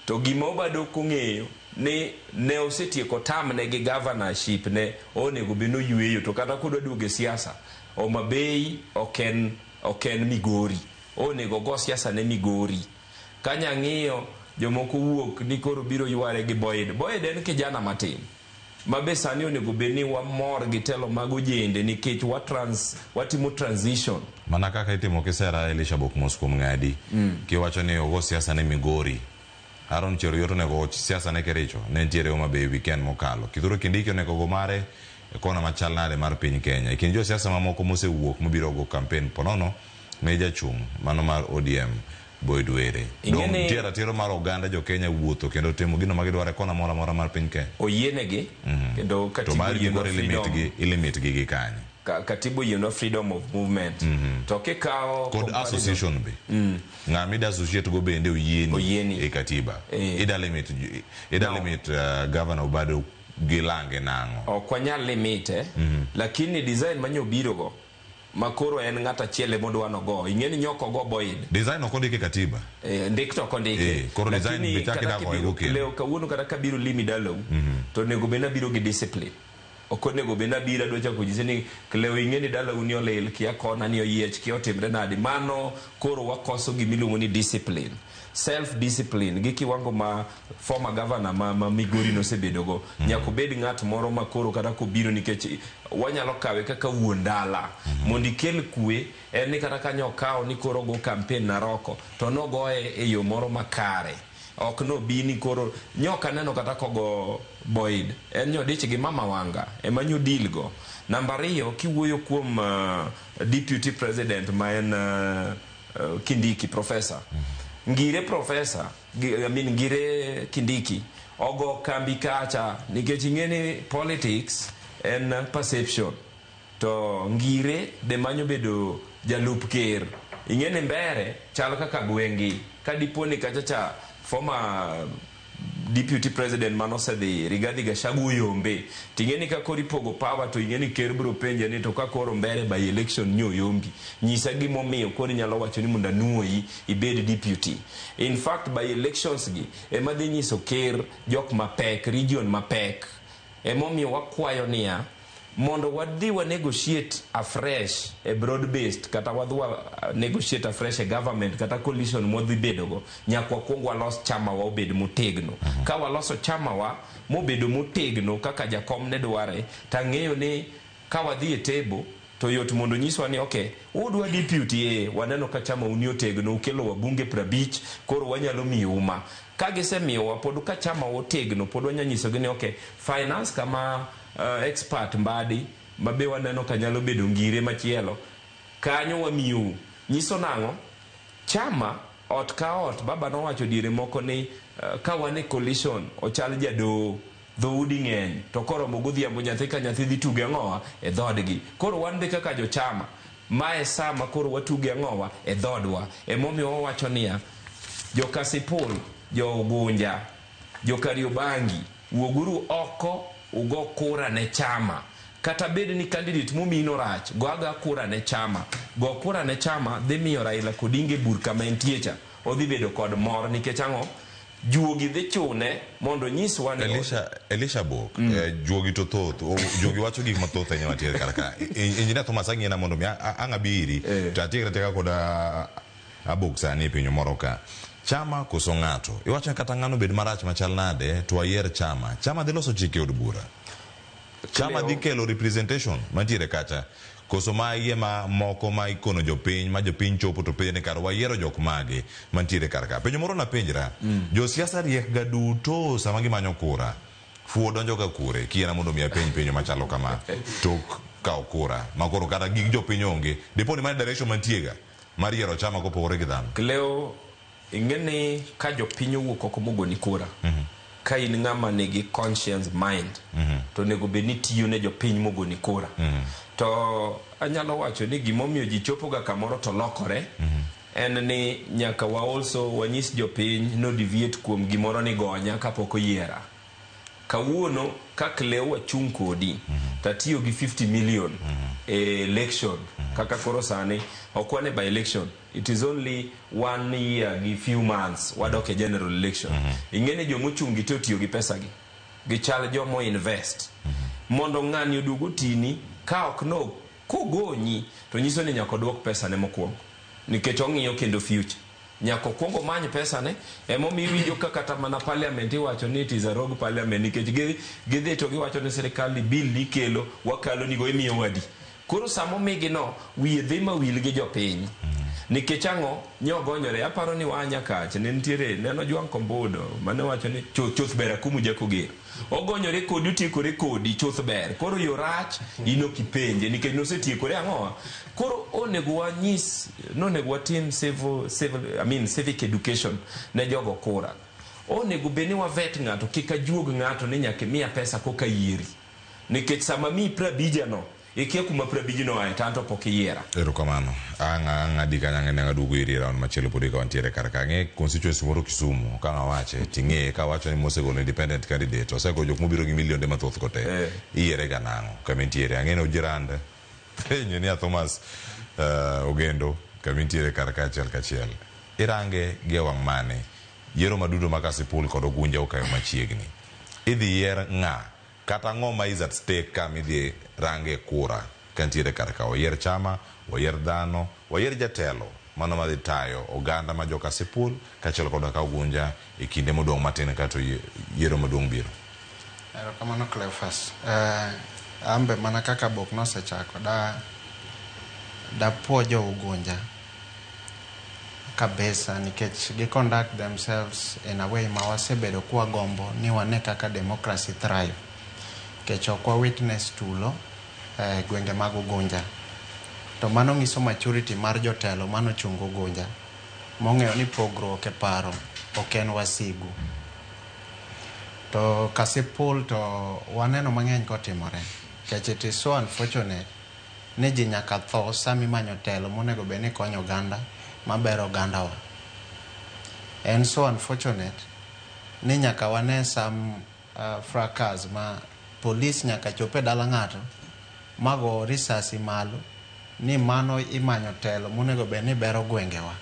To gima Obado kong'eyo ni ne osetieko term ne gi governorship ne onego bed noyweyo to kata kodwa duogo e siasa Homa Bay ok en Migori. Onego go siasa ne Migori. Kanya ng'iyo jomoko wuok ni koro biro yware gi Boyd. Boyd en kijana matin ma be sani onego bed ni wamor gi telo mag ojende nikech watimo transition. Mana kaka itimo kisera Elisha Bok mos kuom ng'adi. Kiwacho ni ogo siasa ne Migori. Aaron Cheruiyot onego go siasa ne Kericho, ne nitiere Homa Bay weekend mokalo. Kithure Kindiki onego go mare e kona machal nade mar piny Kenya. E kind josiasa mamoko mosewuok mobiro go campaign ponono ne jachung' mano mar ODM Boyd Were. Dong nitie ratiro mar oganda jo Kenya wuotho kendo timo gino ma gidwaro e kona moro amora mar piny Kenya. Oyienegi kendo To katiba mar gi oyienwa koro freedom. ilimit gi gi kanye? Katiba oyienwa freedom of movement. To kikawo Kod association be. Ng'ama ida associate go bende oyieni e katiba. Ida limit governor Obado gi lange nang'o? Ok wanyal limite, lakini design manyobiro go ma koro en ng'at achiel ema odwa nogo. Ing'e ni nyok ogo Boyd. Design ok ondiki e katiba. Ndik to ok ondiki. Koro design Lakini be chak kata idak kibiro gogo kendo. Leo kawuono kata kabiro limi dalau, to onego bed ni abiro gi discipline. Ok onego bed ni abiro adwa chako nyisi ni Cleo ing'e ni dalau ni olil, kia kona ni oyiech, kia otimre nadi. Mano koro wakoso gimiluongo ni discipline. Self discipline gi kiwango ma former governor ma Migori nosebedogo. Nyaka obed ng'at moro ma koro kata kobiro nikech wanyalo kawe kaka wuon dala. Mondo ikel kwe en ni kata kanyo okawo ni koro go campaign Naroko to nogoye e yo moro makare. Ok nobi ni koro nyoka neno kata kogo Boyd en nyodich gi Mama Wanga ema nyo deal go. Namba ariyo kiwuoyo kuom deputy president ma en Kindiki professor. Ngire professor, I mean Ngire Kindiki ogo kambi kacha nikech ing'e ni politics en perception. To Ngire be manyo bedo jalup ker. Ing'e ni Mbere chal kaka gweng'gi. Ka dipo ni kacha cha former deputy president manosedhi Rigathi Gachagua oyombe ting'e ni ka koro ipogo power to ing'e ni ker biro penje ni to ka koro Mbere by election ni oyombi nyisa gimomiyo koro inyalo wacho ni mondo anuoyi ibed deputy. In fact by elections gi ema dhi nyiso ker jok mapek, region mapek. Emomiyo wakwayo niya mondo wadhi wa negotiate afresh e broad based kata wadhi wa negotiate afresh e government kata coalition mwadhi bedogo nyaka wakwong walos chama wa obed motegno. Ka waloso chama wa mobedo motegno kaka jakom ne dware, tang'eyo ni ka wadhi e table to yot mondo nyiswa ni okay, udwa deputy e waneno ka chama uni otegno, ukelo wabunge 50, koro wanyalo miyou ma. Ka gisemiyowa pod ka chama otegno pod wanyalo nyisogi ni okay, finance kama expert Mbadi mabe waneno ka nyalo bedo Ngire machielo kanyo wamiyou. Nyiso nang'o? Chama ot ka ot, baba nowacho diere moko ni ka wan e coalition ochal jadoho, dhoudi ng'eny to koromo godhiambo nyathi ka nyathi dhi tuge ang'owa e dhoodgi. Koro wan be kaka jochama mae sa ma koro watuge ang'owa e dhoodwa. Emomiyo wawacho niya, jo Kasipul, jo Ugunja, jo Kariobangi, wuoguru oko ugo kura ne chama. Kata bed ni candidate momino rach, go aga kura ne chama. Go kura ne chama dhi miyo Raila Odinga e bur kama entie cha odhi bedo kod mor nikech ang'o? Juogi dhi chune mondo onyiswa ni Elisha Bok, juogi to thoth, juogi wacho gik mathoth ahinya mantiere kar ka. Engineer Thomas ang'ina mondo mi ang' abiri to atiekra atieka kod Abok sani e pinyo moro ka. Chama koso ng'ato? Iwacho ni kata ng'ano bed marach machal nade to wayier chama. Chama dhi loso chike e od bura. Chama dhi kelo representation mantiere kacha. Koso magi ema moko ma ikono jopiny ma jopiny chopo to penjo ni kar wayiero jok mage mantiere kar ka. Penjo moro napenjra, josiasa riek ga duto sama gimanyo kura. Fuo donjo ga kure? Kiyiena mondo mi apenj penjo machalo kama tok kawo kura ma koro kata gik jopiny onge. Dipo ni mano direction mantie ga mar yiero chama kopogore gi dhano. Cleo, ing'e ni ka jopiny owuok oko mogoni kura, ka in ng'ama nigi conscience mind, to onego bed ni tiyo ne jopiny mogoni kura. To anyalo wacho ni gimomiyo ji chopo ga kamoro to lokore, en ni nyaka wa also wanyis jopiny no deviate kuom gimoro ni gonya kapok oyiera. Kawuono ka Cleo wachung' kodi, tatiyo gi 50 million e election, kaka koro sani ok wan e by election, it is only one year gi few months wadok e general election. Ing'e ni jomochung' gi te otiyo gi pesa gi, gichal jomo invest. Mondo ng'ani oduog otini, ka ok no kogonyi to nyiso ni nyaka oduok pesa ne mokwongo. Nikech ong'iyo kendo future. Nyaka okwong omany pesa ne, emomiyo iwinjo ka kata mana parliament iwacho ni it is a rogue parliament nikech gidhi to giwacho ni sirikal ni bill nikelo wakalo nigo imiyo wadi. Koro sama omigi no, wiye dhi mawil gi jopiny. Nikech ang'o? Nyogonyore. Aparo ni waa Nyakach ne nitiere neno Jwang' Kombudo mane wacho ni chuth ber akumu Jakoger. Ogonyore kodi otiekore kodi chuth ber. Koro yo rach in ok ipenje nikech nosetiekore ang'owa. Koro onego wanyis, nonego watim civil, I mean civic education ne jogo kura. Onego bed ni wavet ng'ato kik ajuog ng'ato ni nyaka imiya pesa koka yieri. Nikech sama miyi 50 no, ikia kuma 50 no ae to an to pok iyiera. Erokamano. Ang' adi kanyo ang' ang' aduogo iri e round machielo pod ka wantiere kar ka. Ang'e constituency moro Kisumu ka ang' awache ting'e ka awacho ni mosegolo independent candidate osego jok mobiro gi milionde mathoth go te. Iyiere ga nang'o kama intiere? Ang'e ni ojirand Engineer Thomas Ogendo kama intiere kar ka achiel kachiel. Irange gi e wang' mane? Yiero maduto ma Kasipul kod Ugunja okayo machiegni. Idhi yier ng'a? Kata ang'o ma is at stake ka midhi range kura kantiere kar ka. Wayier chama, wayier dhano, wayier jatelo mano madhi tayo oganda ma joka Kasipul kaachiel koda ka Ugunja e kinde modong' matin kato yiero maduong' biro. Erokamano Cleophas. Ambe mana kaka Bok nosechako dapuo jo Ugunja kabisa nikech gi conduct themselves in a way ma wasebedo kwagombo ni wane kaka democracy thrive. Nikech ok wa witness tulo gwenge mag Ugunja. To mano nyiso maturity mar jotelo manochungo Ugunja mong'eyo ni pogruok e paro ok en wasigu. To Kasipul to waneno mang'eny kotimore. Nikech it is so unfortunate ni ji nyaka tho sama imanyo telo monego bed ni konyo oganda mabero ogandawa. En so unfortunate ni nyaka wane some fracas ma police nyaka chop e dala ng'ato mago risasi malo ni mano imanyo telo monego bed ni bero gwengewa.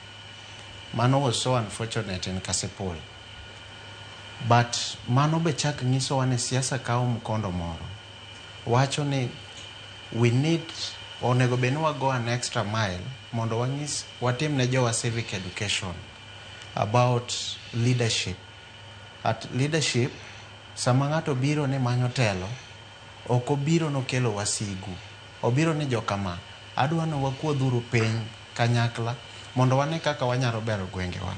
Mano was so unfortunate in Kasipul. But mano be chak nyisowa ni siasa kawo mkondo moro. Wacho ni we need onego bed ni wago an extra mile mondo wanyis watim ne jowa civic education about leadership. At leadership, sama ng'ato biro ni manyo telo, ok obiro nokelo wasigu. Obiro ni jokama, adwa ni wakuodhuru piny kanyakla mondo wane kaka wanyalo bero gwengewa.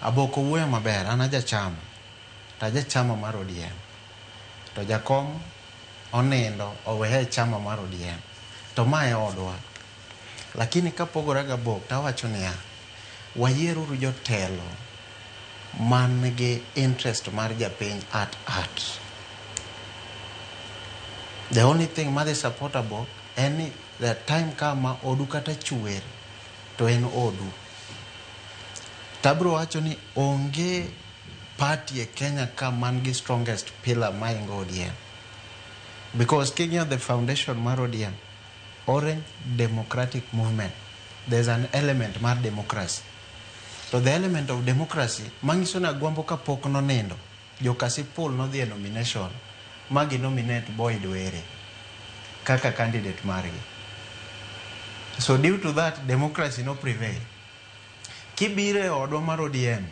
Aboko wuoyo maber, an ajachama, to ajachama mar ODM. To jakom onindo oweya e chama mar ODM. To ma e odwa. Lakini kapogore gi Abok tawacho niya, wayieruru jotelo man gi interest mar japiny at heart. The only thing madhi support Abok en ni the time kama odu kata chwer to en odu. Tabro wacho ni onge party e Kenya ka man gi strongest pillar maingo ODM. Because king'iyo the foundation mar ODM, Orange Democratic Movement, there's an element mar democracy. To the element of democracy, manyiso ni Agwambo kapok nonindo, jo Kasipul nodhi e nomination ma gi nominate Boyd Were kaka candidate margi. So due to that, democracy no prevail. Kibiro e odwa mar ODM,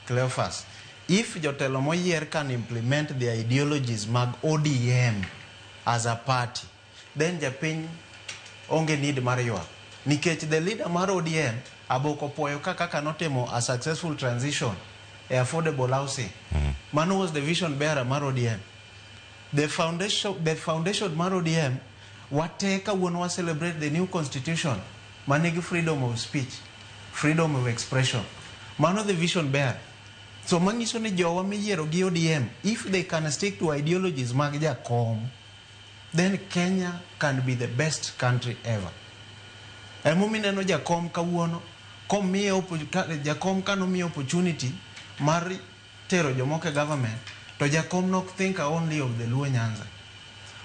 Cleophas, if jotelo moyier can implement the ideologies mag ODM as a party, then japiny onge need mar ywak. Nikech the leader mar ODM, Aboko puoyo ka kaka notimo a successful transition e affordable housing. Mano was the vision bearer mar ODM. The foundation mar ODM, wate kawuono wa celebrate the new constitution manigi freedom of speech, freedom of expression. Mano the vision bearer. So manyiso ni jowa miyiero gi ODM, if they can stick to ideologies mag jakom, then Kenya can be the best country ever. Emomiyo ineno jakom kawuono, komiye jakom kanomiye opportunity mar tero jomoko e government, to jakom nok think only of the Luo Nyanza.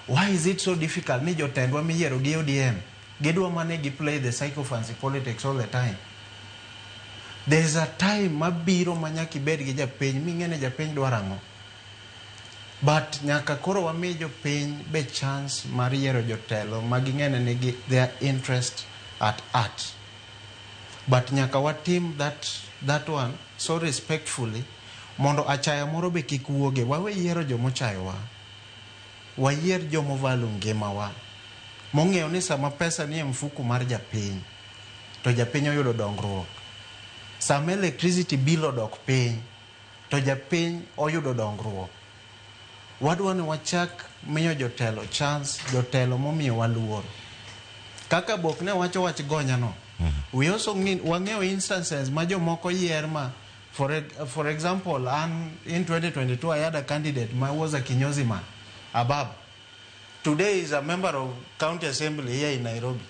Why is it so difficult ni jotendwa miyiero gi ODM, gidwa mane gi play the sycophancy politics all the time? There is a time mabiro ma nyaka ibed gi japiny ming'e ni japiny dwaro ang'o. But nyaka koro wami jopiny be chance mar yiero jotelo ma ging'e ni nigi their interest at heart. But nyaka watim that one so respectfully mondo achaya moro be kik wuoge. Wawe yiero jomochayowa. Wayier jomo value ngimawa. Mong'eyo ni sama pesa nie mfuku mar japiny, to japiny oyudo dongruok. Sama electricity bill odok piny, to japiny oyudo dongruok. Wadwa ni wachak miyo jotelo chance, jotelo momiyowa luor. Kaka Bok ne wacho wach gonya no. We also wang'eyo instances ma jomoko yier ma for example, an in 2022 I had a candidate ma was a kinyozi man, Abab. Today is a member of county assembly here in Nairobi.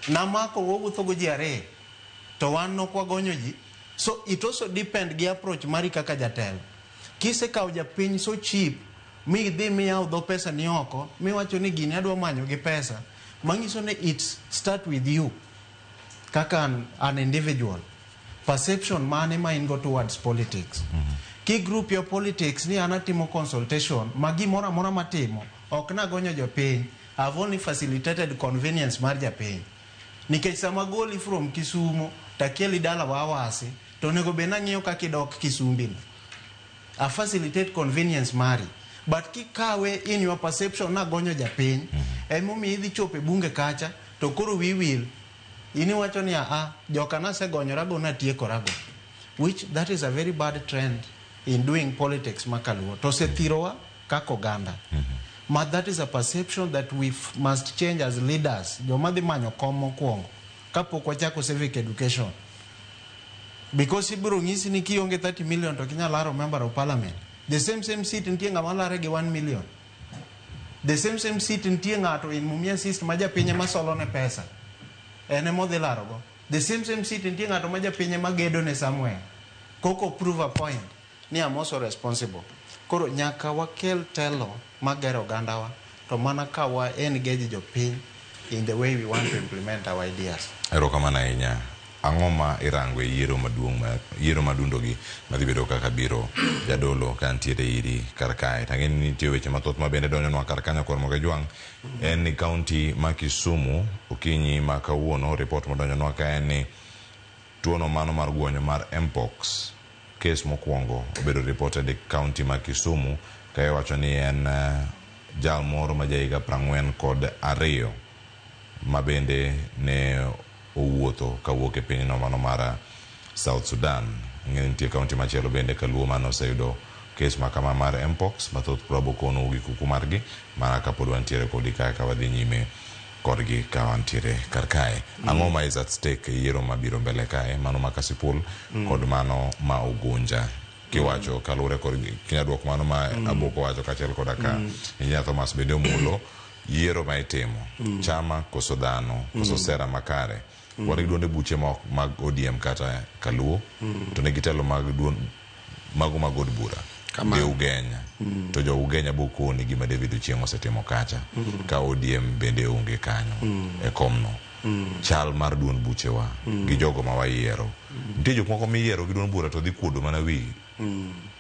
Namako wawuotho go ji ariyo, to wan nok wagonyo ji. So it also depend gi approach mari kaka jatelo. Kisekawo japiny so cheap, mi idhi miyawo dho pesa ni oko, miwacho ni gini adwa manyo gi pesa, manyiso ni it start with you kaka an individual. Perception mane ma in go towards politics. Ki group your politics ni an atimo consultation ma gimoro amora matimo ok nagonyo jopiny. I've only facilitated convenience mar japiny. Nikech sama goli from Kisumo takeli dalawa Awasi to onego bed nang'iyo kaka idok Kisumbi no. I facilitate convenience mari. But kikawe in your perception nagonyo japiny, emomiyo idhi chopo e bunge kacha to koro wiyi wil. In iwacho ni a joka nasegonyorago natiekorago. Which that is a very bad trend in doing politics makaluo. To osethirowa kaka oganda. Ma that is a perception that we must change as leaders. Joma dhi manyo kom mokwongo kapok wachako civic education. Because ibiro nyisi ni kionge 30 million to kinyal laro member of parliament. The same same seat nitie ng'ama lare gi 1 million. The same same seat nitie ng'ato in Mumias East ma japiny ema solo ne pesa. En ema odhi larogo. The same same seat nitie ng'ato ma japiny ema gedo ne somewhere. Koko prove a point ni I'm also responsible. Koro nyaka wakel telo magero ogandawa to mana ka wa engage jopiny in the way we want to implement our ideas. Erokamano ahinya. Ang'o ma irango e yiero maduong' ma yiero madundogi madhi bedo kaka biro jadolo ka ntiere iri kar kae. Tang'e ni nitie weche mathoth ma bende donjonwa kar kanyo kor Moge Jwang' en ni kaunti ma Kisumu okinyi ma kawuono ripot modonjonwa ka en ni tuono mano mar guonyo mar Mpox kes mokwongo obedo reported e kaunti ma Kisumu ka iwacho ni en jal moro ma jahiga 42 ma bende ne owuotho kawuok e pinyno mano mar South Sudan. Ang'e ni nitie kaunti machielo bende kaluo mane oseyudo kes ma kama mar Mpox mathoth probo kono gi kuku margi mana kapod wantiere kodi kae ka wadhi nyime kodgi ka wantiere kar kae. Ang'o ma is at stake e yiero mabiro mbele kae mano ma Kasipul kod mano ma Ugunja kiwacho kaluwore kod kinya duoko mano ma Aboko wacho kaachiel koda ka Engineer Thomas bende omulo yiero ma itimo chama koso dhano koso sera makare. Wan gi duonde buche ma ok mag ODM kata Kaluo to ne gitelo mag duond mago mag od bura Kamano. de Ugenya to jo Ugenya bokoni gima David Ochieng' osetimo kacha ka ODM bende onge kanyo e komno. Chal mar duond buchewa gi jogo ma wayiero. Nitie jok moko miyiero gi duond bura to dhi kuodo mana wi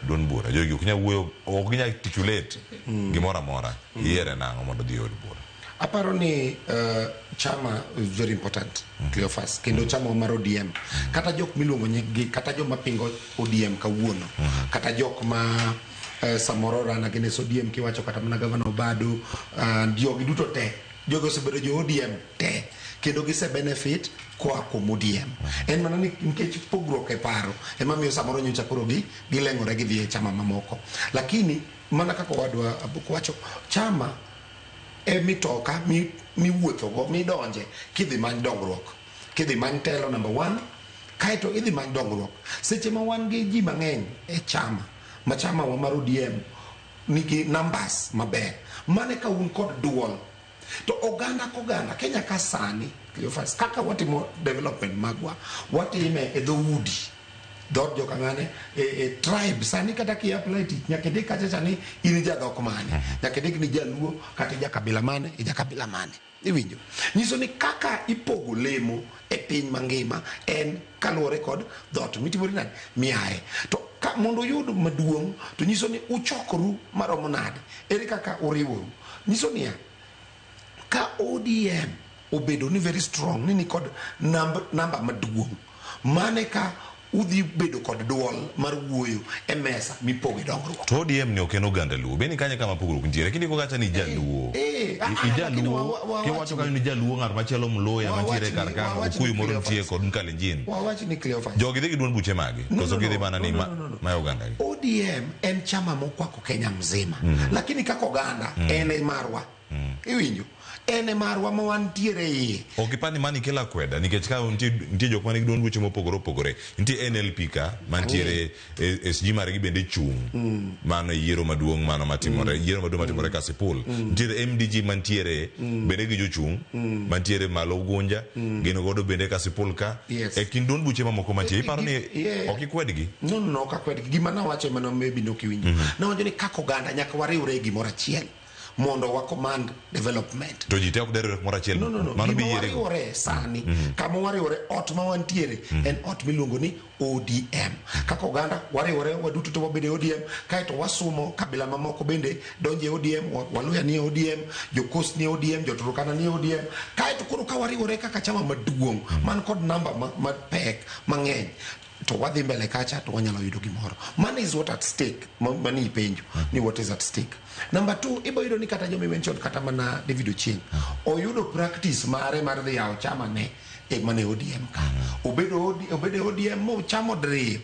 duond bura. Jogi ok nyal wuoyo, ok ginyal articulate gimoro amora. Iyiere nang'o mondo odhi e od bura? Aparo ni chama is very important, Cleophas, kendo chama mar ODM. Kata jok miluongo nying-gi, kata joma pingo ODM kawuono, kata jok ma samoro run against ODM kiwacho kata mana Gavana Obado, jogi duto te, jogi osebedo jo ODM te, kendo gise benefit koa kuom ODM. En mana ni nikech pogruok e paro, ema miyo samoro nyocha koro gi gileng'ore gidhi e chama mamoko. Lakini mana kaka owadwa Aboko wacho, chama e mitoka miwuothogo midonje kidhi many dongruok, kidhi many telo number 1, kaeto idhi many dongruok. Seche ma wan gi ji mang'eny e chama, ma chama wa mar ODM nigi numbers maber, mane ka un kod duol to oganda koganda Kenya ka sani Cleophas, kaka watimo development magwa watime e dhoudi dhood jokang'ane e tribe. Sani kata ki apply tich nyaka indik kacha cha ni in ja dhok mane, nyaka indik ni jaluo kata jakabila mane, ijakabila mane. Iwinjo? Nyiso ni kaka ipogo lemo e piny mangima en kaluwore kod dhoot mitimori nade miaye. To ka mondo uyud maduong' to nyiso ni uchokoru maromo nade, ere kaka uriworu. Nyiso niya, ka ODM obedo ni very strong ni kod namba maduong', mane ka udhi bedo kod duol mar wuoyo e mesa mipoge dongruok. To ODM ni ok en oganda Luo. Bende kanye kama pogruok nitie. Lakini ndiko kacha ni jaluo. Ijaluo, kiwacho kanyo ni jaluo ng'at machielo Mluya mantiere kar kanyo, Okuyu moro nitie kod Mkalenjin. Wawach ni Cleophas. Jogi dhi gi duond buche magi. Koso gidhi mana ni ma oganda gi. ODM en chama mokwako Kenya mzima. Lakini kaka oganda en e marwa. Iwinjo? En e marwa ma wantiere iye. Ok ipar ni mani kelo akweda nikech ka nitie jok manigi duond buche mopogore opogore. Nitie NLP ka mantiere SG margi bende chung'. Mano e yiero maduong' mano matimore. Yiero maduong' matimore Kasipul. Nitiere MDG mantiere bende gi jochung' mantiere malo Ugunja. Gin godo bende Kasipul ka. E kind duond buche mamoko mantie. Iparo ni ok ikwedgi? No, no, ok akwedgi. Gima nawacho ema maybe nok iwinjo. Nawacho ni kaka oganda nyaka wariwre e gimoro achiel. mondo wa command development. To ji te ok dere kumoro achiel. No, no, no. Mano Gima bi yiere go. wariwore sani, kama wariwore, ot ma wantiere en ot miluongo ni ODM. Kaka oganda wariwore waduto to wabedo e ODM, kaeto wasumo kabila mamoko bende donjo e ODM, Waluya ni e ODM, Jokost ni e ODM, Joturkana ni e ODM. Kaeto koro ka wariwore kaka chama maduong' man kod namba mapek mang'eny, to wadhi mbele kacha to wanyalo yudo gimoro. Money is what at stake, mani ipenjo ni what is at stake. Number 2, ibo yudo ni kata jomi mention kata mana David Ochieng, oyudo practice mare mar dhi yawo chama ne e mane ODM ka. Obedo e ODM mochamo diriyo,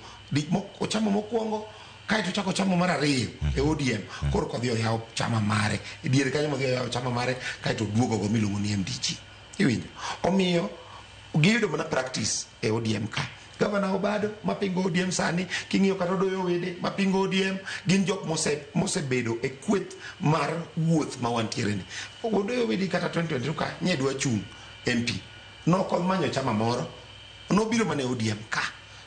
ochamo mokwongo, kaeto ochako chamo mar ariyo e ODM. Koro kodhi oyawo chama mare, e diere kanyo modhi oyawo chama mare, kaeto oduogo go miluongo ni MDG. Iwinjo? Omiyo giyudo mana practice e ODM ka. Gavana Obado mapingo ODM sani, king'iyo kata Odoyo Wede mapingo ODM, gin jok mosebedo e kweth mar wuoth ma wantiere ni. Odoyo Wede kata 2022 ka nye dwa chung' MP, nokomanyo chama moro, nobiro mana e ODM ka.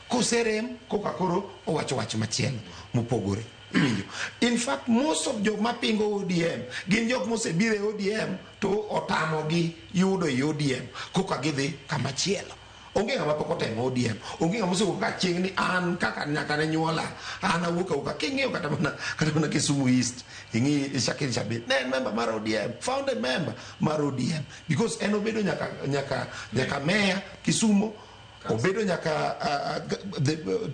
Koserem koka koro owacho wach machielo mopogore. Iwinjo? In fact, most of jok mapingo ODM gin jok mosebiro e ODM to otamogi yudo e ODM koka gidhi kamachielo. Onge ng'ama pok otemo ODM, onge ng'ama osewuok ka chieng' ni an kaka nyaka ne nyuola, an awuok awuoka. King'iyo kata mana Kisumu East, ing'i Shakir Shabir, ne en member mar ODM, founder member mar ODM, because en obedo nyaka mayor Kisumu, obedo nyaka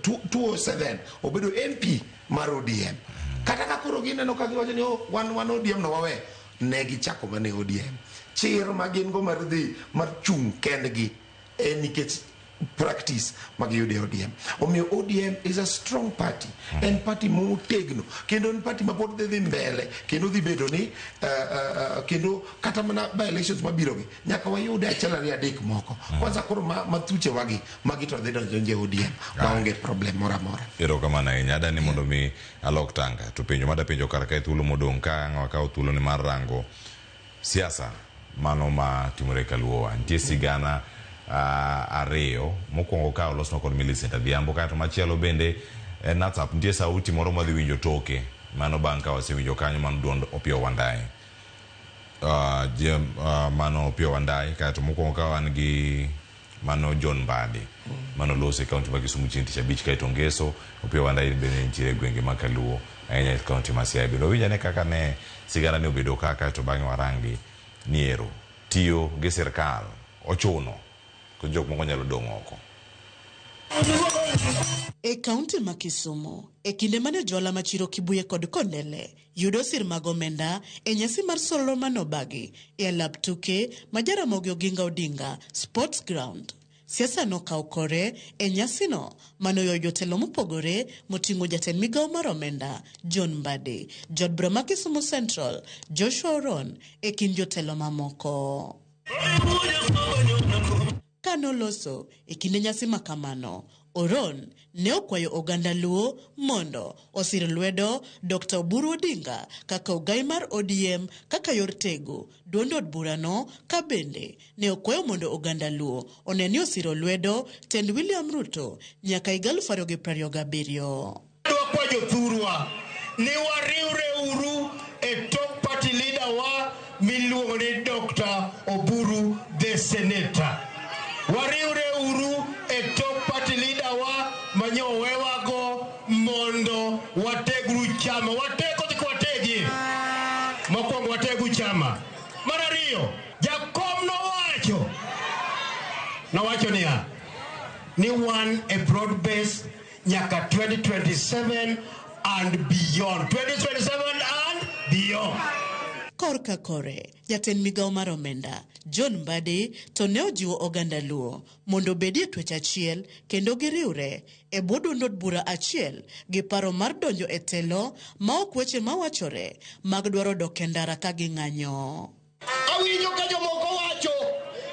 207, obedo MP mar ODM. Kata ka koro gineno ka giwacho ni oh, wan ODM no wawe, ne gichako mana e ODM. Chir ma gin go mar dhi mar chung' kendgi en nikech practice magiyudo e ODM. Omiyo ODM is a strong party. En party motegno, kendo en party mapod dhi mbele, kendo dhi bedo ni kendo kata mana by elections mabiro gi nyaka wayude achiel ariyo adek moko. Kwanza koro mathuche wagi magi to dhi donjo e ODM maonge problem moro amora. Erokamano ahinya. Adani mondo mi alok tanga to penjo mada penjo kar kae thuolo modong' ka ang' wakawo thuolo ni mar rango siasa mano ma timore kaluowa. Nitie sigana ariyo, mokwongo ka olosnwa kod Millicent Adhiambo, kaeto machielo bende en WhatsApp. Nitie sauti moro madhi winjo toke, mano bang' ka wasewinjo kanyo mano duond Opiyo Wandayi. Mano Opiyo Wandayi, kaeto mokwongo ka wan gi mano John Mbadi, mano loso e kaunti ma Kisumu chieng' tich abich, kaeto Ngeso Opiyo Wandayi bende nitiere e gwenge ma Kaluo, ahinya e kaunti ma Siaya. Bende wawinj ane kaka ne sigana ne obedo ka, kaeto bang'e warangi ni ero tiyo gi sirkal ochuno ko jok moko nyalo dong' oko. E kaunti ma Kisumu, e kinde mane jola machiro Kibuye kod Kondele yudo sir mag omenda e nyasi mar solro manobagi e alap tuke ma Jaramogi Oginga Odinga Sports Ground. Siasa nokawo kore e nyasino manoyo jotelo mopogore moting'o jatend migawo mar omenda John Mbadi, jaod bura ma Kisumu Central Joshua Oron e kind jotelo mamoko. Kanoloso e kinde nyasi makamano, Oron ne okwayo oganda Luo mondo osir lwedo Dr. Oburu Odinga kaka ogai mar ODM kaka yor tego duond od burano, ka bende ne okwayo mondo oganda Luo one ni osiro lwedo tend William Ruto nyaka higa 2027. Adwa kwayo jothurwa ni wariwre uru e top party leader wa miluongo ni Dr. Oburu the Senator. Wariwre uru e top party leader wa manyo wewago mondo wategru chama. Watego kik wategi. Mokwongo wategu chama. Mar ariyo, jakom nowacho niya ni wan e broad base nyaka 2027 and beyond. 2027 and beyond. Korka kore, jatend migawo mar omenda John Mbadi to ne ojiwo oganda Luo mondo obedi e twech achiel kendo giriwre e bwo duond od bura achiel gi paro mar donjo e telo ma ok weche mawachore mag dwaro dok e ndara ka ging'anyo. Awinjo ka jomoko wacho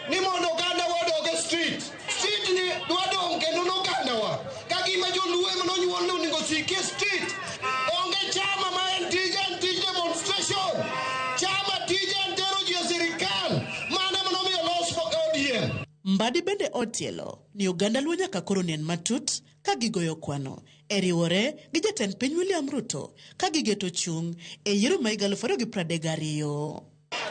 ni mondo oganda wa odog e street. Street ni dwa dong' kendo noganda wa. Ka gima joluo ema nonyuol ni onego osiki e street. Onge chama ma en tije, en tij demonstration. Chama tije en tero ji e sirikal. Mano ema nomiyo los ODM. Mbadi bende otielo ni oganda Luo nyaka koro nen matut ka gigoyo kwano e riwore gi jatend piny William Ruto ka gigeto chung' e yiero ma higa 2032.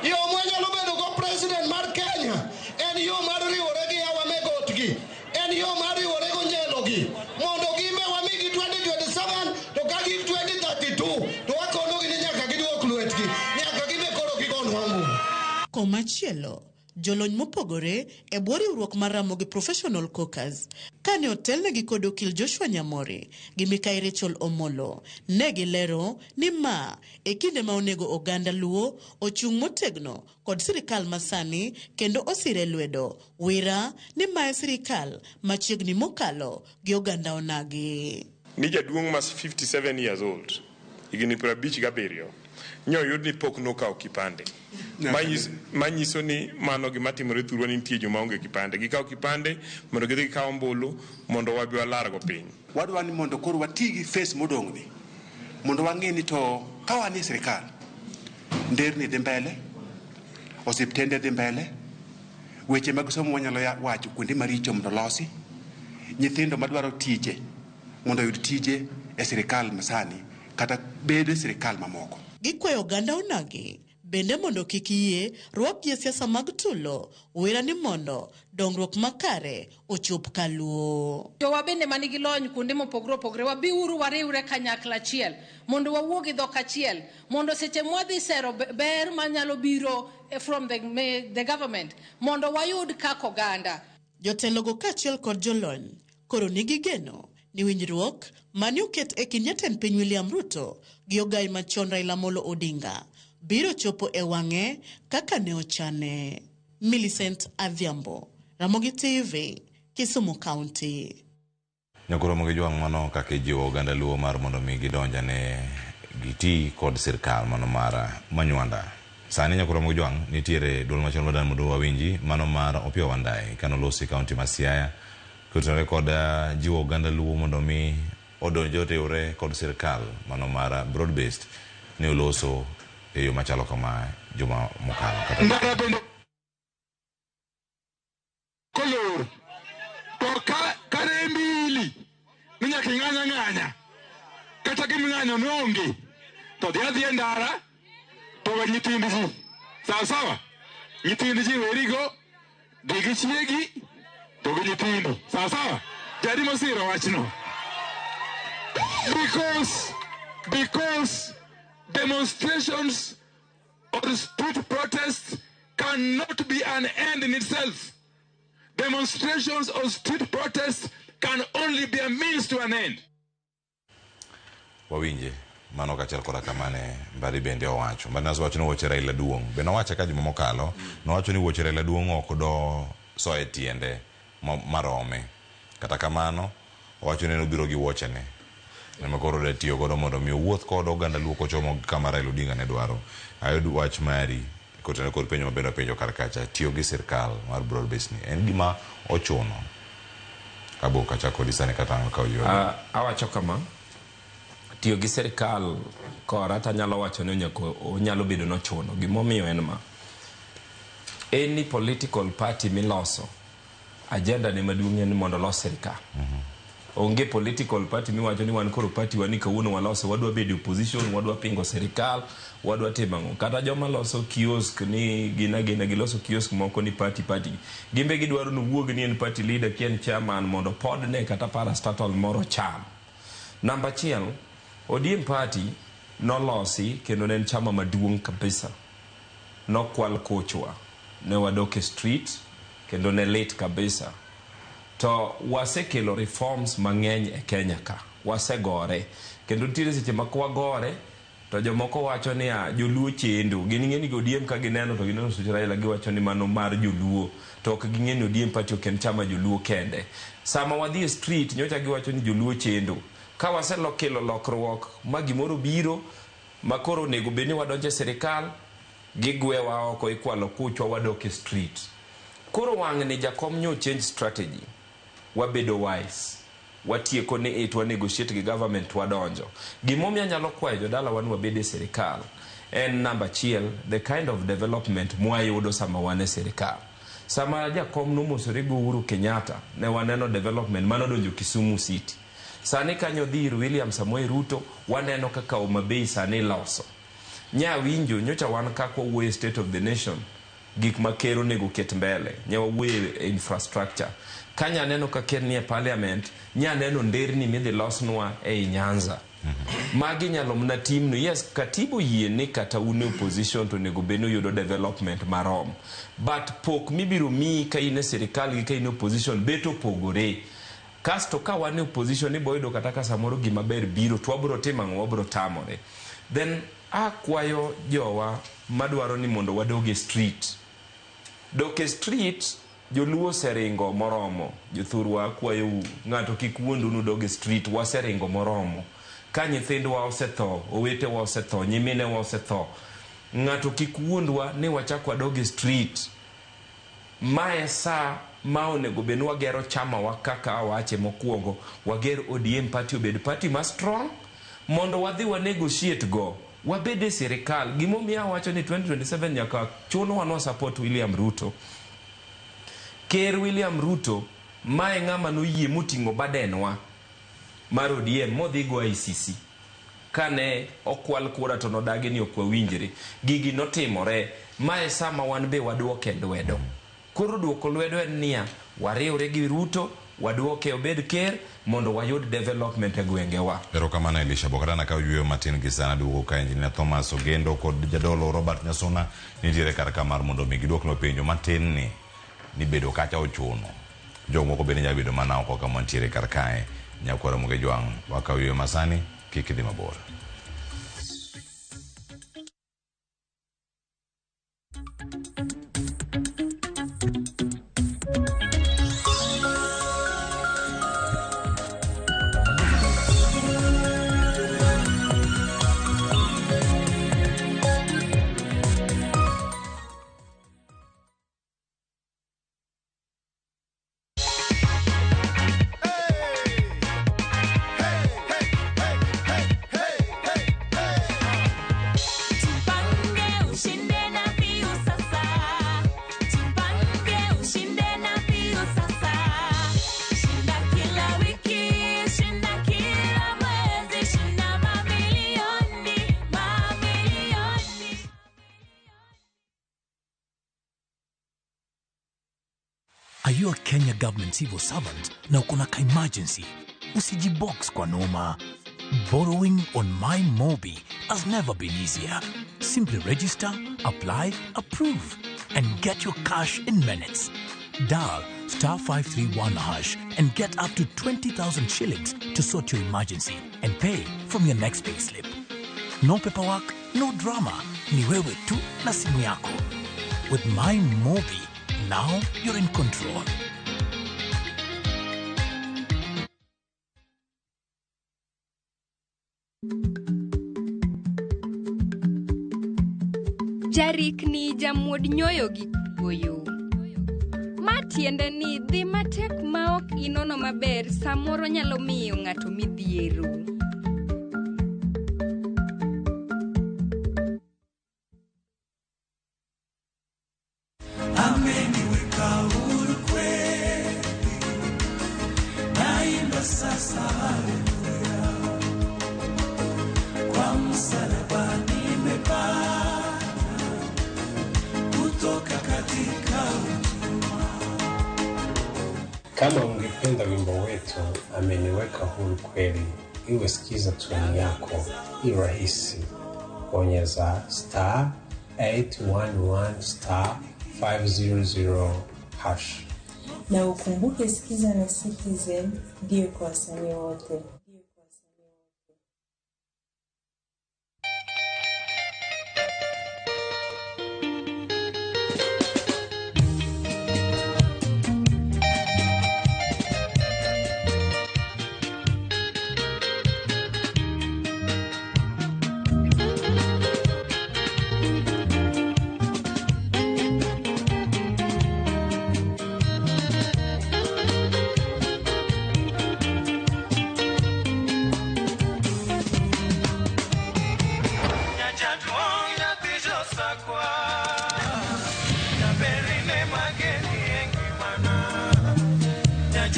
Yo mwanyalo bedo go president mar Kenya en yo mar riwore gi yawa me gotgi, en yo mar riwore go njelogi mondo gimbe wamigi 2027 to ka gik 2032 to wakonogi ni nyaka giduok lwetgi, nyaka gimbe koro gigonwa ombulu. Komachielo, jolony mopogore e bwo riwruok mar Ramogi Professional Caucus kane otelnegi kod okil Joshua Nyamori gi Mikai Rachel Omolo ne gilero ni ma e kinde ma onego oganda Luo ochung' motegno kod sirikal masani kendo osire lwedo wira ni ma e sirikal machiegni mokalo gi oganda onagi. Ni jaduong' ma 57 years old, higni 57, nyoyud ni pok nokawo kipande. Manyiso ni mano gima timore thurwa ni nitie joma onge kipande. Gikawo kipande mondo gidhi gikaw ombulu mondo wabi walargo piny. Wadwa ni mondo koro wati gi face modong' ni mondo wang'e ni to ka wan e sirikal, nderni dhi mbele, osiptende dhi mbele, weche mag somo wanyalo wacho kuonde maricho mondo olosi, nyithindo madwaro tije mondo oyud tije e sirikal masani kata bedo e sirikal mamoko. Gikwayo oganda onagi bende mondo kik yie rwakgi e siasa mag tulo wira ni mondo dongruok makare ochop kaluo. Jowa bende manigi lony kuonde mopogore opogore, wabiuru wariwre kanyakla achiel mondo wawuo gi dhok achiel mondo seche mwadhi sero ber manyalo biro from the government mondo wayud kaka oganda. Jotelogo kaachiel kod jolony koro nigi geno ni winjruok mane oket e kind jatend piny William Ruto gi ogai machon Raila Amolo Odinga biro chopo e wang'e kaka ne ochane. Millicent Adhiambo, Ramogi TV, Kisumu County. Nyakoro Ramogi Jwang' mano kaka ijiwo oganda Luo mar mondo mi gidonjane giti kod sirkal mano mar Manywanda. Sani Nyakoro Ramogi Jwang' nitiere duol machon madan mondo wawinji mano mar Opiyo Wandayi kanolosi kaunti ma Siaya kotenore kod jiwo oganda Luo mondo mi odonj oriwre kod sirkal mano mar broad based ne oloso e yo machalo kama juma mokalo kata Ndara bende kolor to ka karembi ili ni nyaka ing'any ang'anya kata gima ing'anyo ne onge to dhi adhiya e ndara to we nyithind ji sawa sawa nyithind ji werigo dhi gi chiegi to gi nyithindo sawa sawa jadi mosiro wachno because demonstrations or street protests cannot be an end in itself. Demonstrations or street protests can only be a means to an end. Wawinje mano kachiel koda kamane Mbadi bende owacho. Mbadi nasewacho ni wuoche Raila duong'. Be nowache ka juma mokalo, nowacho ni wuoche Raila duong' ok do so e tiende marome. Kata kamano, owacho ni nobiro gi wuochene. Ema koro da tiyo godo mondo mi owuoth kod oganda Luo kochomo kama Raila Odinga ne dwaro. Ayud wach mari kotenore kod penjo mabende wapenjo kar kacha, tiyo gi sirkal mar broad base ni en gima ochuno. Abok achako kodi sani kata ang' kaw yore. Awacho kama, tiyo gi sirkal kora tanyalo wacho ni onyalo bedo nochuno. Gimomiyo en ma, any political party miloso, agenda ne maduong' en ni mondo olos sirkal. Onge political party miwacho ni wan koro party wa ni kawuono waloso, wadwa bedo opposition, wadwa pingo sirkal, wadwa timo ang'o. Kata joma loso kiosk ni gin agina giloso kiosk moko ni party party. Gimbe gidwaro ni owuog ni en party leader ki en chairman mondo podne kata parastatal moro cham. Namba achiel, ODM party nolosi kendo ne en chama maduong' kabisa. Nokwal kochwa, ne wadok e street kendo ne lit kabisa. To wasekelo reforms mang'eny e Kenya ka, wasegore. Kendo nitiere seche ma kwagore, to jomoko wacho niya, joluo chendo. Gin ing'e ni ODM ka gineno to gineno such Raila giwacho ni mano mar joluo. To ok ging'e ni ODM party ok en chama joluo kende. Sama wadhi e street, nyocha giwacho ni joluo chendo. Ka waselokelo lokruok ma gimoro biro, ma koro onego bed ni wadonjo e sirikal, gigwewa oko, ikwalo kuchwa, wadok e street. Koro wang'ni jakom nyo change strategy. Wabedo wise. Watieko ni it wa negotiate gi government wadonjo. Gimomiyo anyalo kwayo jodalawa ni wabed e sirikal en namba achiel, the kind of development mwayudo sama wan e sirikal. Sama jakom nomosore gi Uhuru Kenyatta, ne waneno development manodonjo Kisumu City. Sani kanyo dhi ir William Samoei Ruto, waneno kaka Homa Bay sani loso. Nya winjo nyocha wan kaka wawuoyo State of the Nation, gik ma ker onego ket mbele, nya wawuoyo e infrastructure. Kanya neno ka ker nie parliament, nya neno nderni midhi losnwa ei Nyanza. Magi nyalo mana timno. Yes, katiba oyie ni kata un e opposition to onego bed ni uyudo development marom. But pok mibiro miyi ka in e sirikal gi ka in e opposition bet opogore. Kasto ka wan e opposition ibo yudo kata ka samoro gima ber biro to wabro timo ang'o? Wabro tamore. Then akwayo jowa madwaro ni mondo wadog e street. Dok e street, joluo oseringo moromo. Jothurwa akwayou ng'ato kik wuondu nudog e street, waseringo moromo. Ka nyithindwa osetho, owetewa osetho, nyiminewa osetho, ng'ato kik wuondwa ni wachak wadog e street. Mae saa ma onego bed ni wagero chama wa kaka awache mokwongo, wager ODM party obed party ma strong, mondo wadhi wa negotiate go, wabed e sirikal. Gimomiyo awacho ni 2027 nyaka chunwa nwa support William Ruto. Ker William Ruto mae ng'ama noyie moting'o badenwa mar ODM modhi go ICC. Kane okwal kura to nodagi ni ok wawinjre. Gigi notimore. Mae sama wan be waduoke lwedo. Koro duoko lwedo en niya, wariwre gi Ruto, waduoke obed ker mondo wayud development e gwengewa. Erokamano Elisha Bokatana ka yweyo matin gi sana duogo ka Engineer Thomas Ogendo kod jadolo Robert Nyasuna nitiere kar ka mar mondo mi giduoknwa penjo matin ni ni bedo kacha ochuno. Jomoko bende nyalo bedo mana oko kama nitiere kar kae. Nyakwara Ramogi Jwang' wakaw yweyo masani kik idhi mabor. Tupange ushinde na Viusasa. Tupange ushinde na Viusasa. Shinda kila wiki, shinda kila mwezi, shinda mamilioni, mamilioni. Are you a Kenya government civil servant na uko na ka emergency? Usijibox kwa noma. Borrowing on MyMobi has never been easier. Simply register, apply, approve, and get your cash in minutes. Dial star 531 hash and get up to 20,000 shillings to sort your emergency and pay from your next payslip. No paperwork, no drama. Ni wewe tu na simu yako. With MyMobi, now you're in control. Jarikni jamuod nyoyo gi kuoyo. Ma tiende ni dhi matek ma ok inono maber samoro nyalo miyo ng'ato midhiero. Ameniweka huru kweli, naimba sasa haleluya, kwa msalaba nimepata kutoka katika utumwa. Kama ungependa wimbo wetu Ameniweka Huru Kweli iwe sikiza tune yako, i rahisi. Bonyeza star 811 star 500 hash. Na ukumbuke Sikiza na Citizen ndiyo kwa wasanii wote.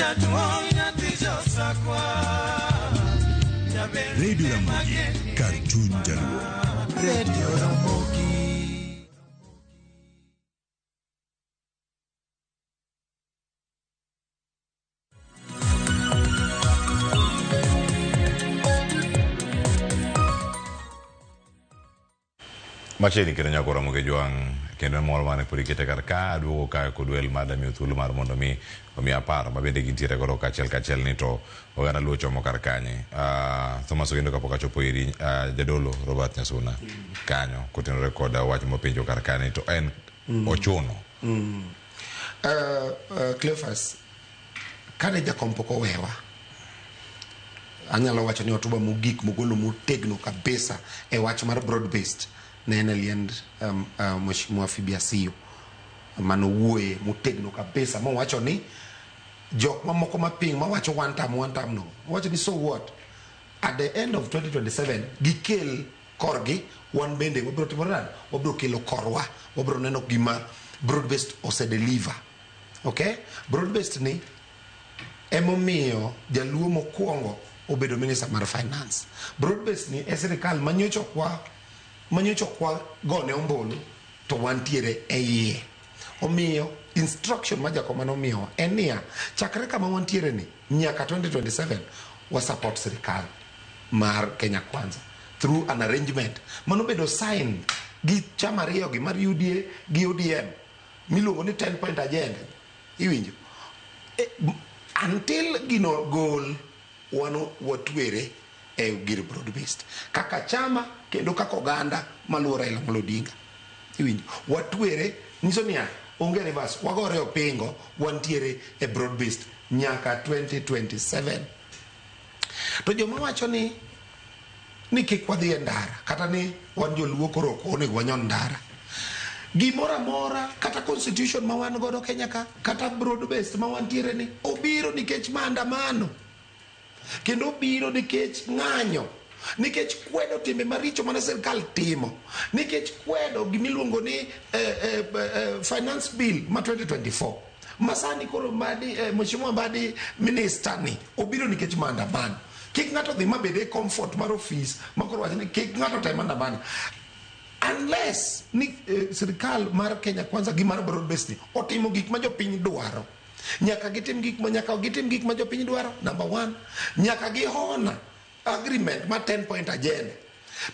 Jaduong' nyathi josakwa. Jaber Radio Ramogi, kar chuny jaluo. Radio Ramogi. Machiegni kendo nyako Ramogi Jwang' kendo mor mane pod ikete kar ka aduogo ka kod wel mar damiyo thuolo mar mondo mi omiya paro ma bende gintiere godo kachiel kachiel ni to oganda luo chomo kar kanye. Thomas Ogendo kapok achopo iri jadolo Robert Nyasuna kanyo kotenore kod wach mopenjo kar kani to en ochuno. Cleophas, kane jakom pok owewa, anyalo wacho ni hotuba mogik mogolo motegno kabisa e wach mar broad based ne en e liend Mheshimiwa Phoebe Asiyo manowuoye motegno kabisa mowacho ni jok mamoko maping mawacho one term no owacho ni so what at the end of 2027 gikel korgi wan bende wabiro timo nade wabiro kelo korwa wabiro neno gima broad based ose deliver. Okay, broad based ni emomiyo jaluo mokwongo obedo minister mar finance. Broad based ni e sirikal manyocha kwa gone ombulu to wantiere e iye. Omiyo instruction ma jakoma nomiyowa en niya chakre kama wantiere ni nyaka 2027 wa support sirikal mar Kenya Kwanza through an arrangement manobedo signed gi chama ariyo gi mar UDA gi ODM miluongo ni 10 point agenda. Iwinjo until gino gol wano watwere e gir broad based kaka chama kendo kaka oganda maluwo Raila Amolo Odinga. Iwinjo watwere nyiso niya onge reverse wagore opingo wantiere e broad based nyaka 2027. To joma wacho ni kik wadhi e ndara kata ni wan joluo koro ok onego wanyon ndara gimoro amora kata constitution ma wan godo Kenya ka kata broad based ma wantiere ni obiro nikech maandamano kendo obiro nikech ng'anyo nikech kwedo timbe maricho mane sirikal timo nikech kwedo gimiluongo ni finance bill ma 2024 masani koro Mbadi Mheshimiwa Mbadi minister ni obiro nikech maandamano. Kik ng'ato dhi mabed e comfort mar office makoro wacho ni kik ng'ato tem maandamano unless ni sirikal mar Kenya Kwanza gi mar broad based ni otimo gik ma jopiny dwaro. Nyaka gitim gik ma jopiny dwaro number 1 nyaka gihona agreement ma 10 point agenda.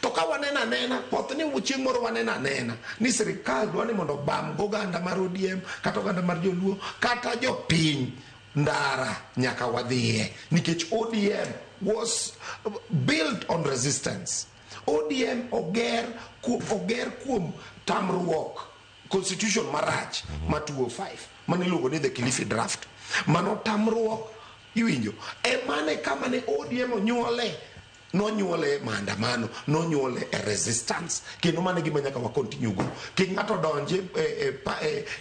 To ka waneno anena poth ni chieng' moro waneno anena ni sirikal dwa ni mondo obam oganda mar ODM kata oganda mar joluo kata jopiny ndara nyaka wadhiye nikech ODM was built on resistance. ODM oger kuom tamruok constitution marach ma 205 mane iluongo ni the Kilifi draft mano tamruok iwinjo emane kama ne ODM onyuole nonyuole maandamano nonyuole e resistance kendo mane gima nyaka wa continue go. Kik ng'ato donje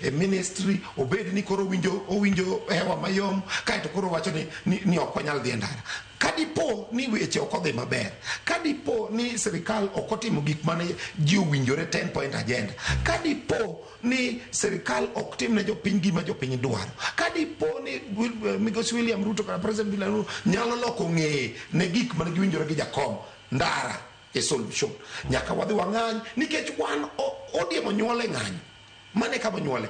e ministry obed ni koro owinjo hewa mayom kaeto koro wacho ni ok wanyal dhi e ndara. Kadipo ni weche ok odhi maber, kadipo ni sirikal ok otimo gik mane ji owinjore 10 point agenda, kadipo ni sirikal ok tim ne jopiny gima jopiny dwaro, kadipo ni Migosi William Ruto kata President William Ruto nyalo loko ng'eye ne gik mane giwinjore gi jakom, ndara e solution. Nyaka wadhi wang'any nikech wan ODM onyuole ng'anyo. Mane kama onyuole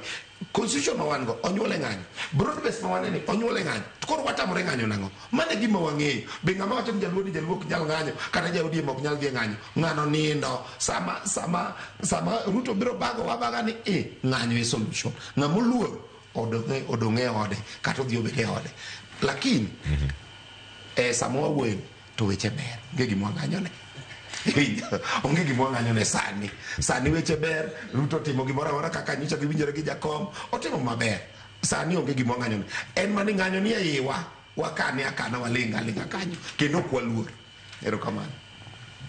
constitution ma wan go onyuole ng'anyo, broad base ma wan ni onyuole ng'anyo, to koro watamore ng'anyo nang'o? Mane gima wang'eyo. Be ng'ama wacho ni jaluo ni jaluo ok nyal ng'anyo kata ja ODM ok nyal dhi e ng'anyo, ng'ano nindo sama Ruto biro bago wabaga ni ng'anyo e solution. Ng'ama oluor odong' e ode kata odhi obed e ode. Lakini sama wawuoyo to weche ber, onge gima wang'anyone. Onge gima wang'anyone sani. Sani weche ber, Ruto timo gimoro amora kaka nyocha giwinjore gi jakom, otimo maber. Sani onge gima wang'anyone. En mani ng'anyo ni e iwa, wakane akana waling' aling'a kanyo kendo ok waluor. Erokamano.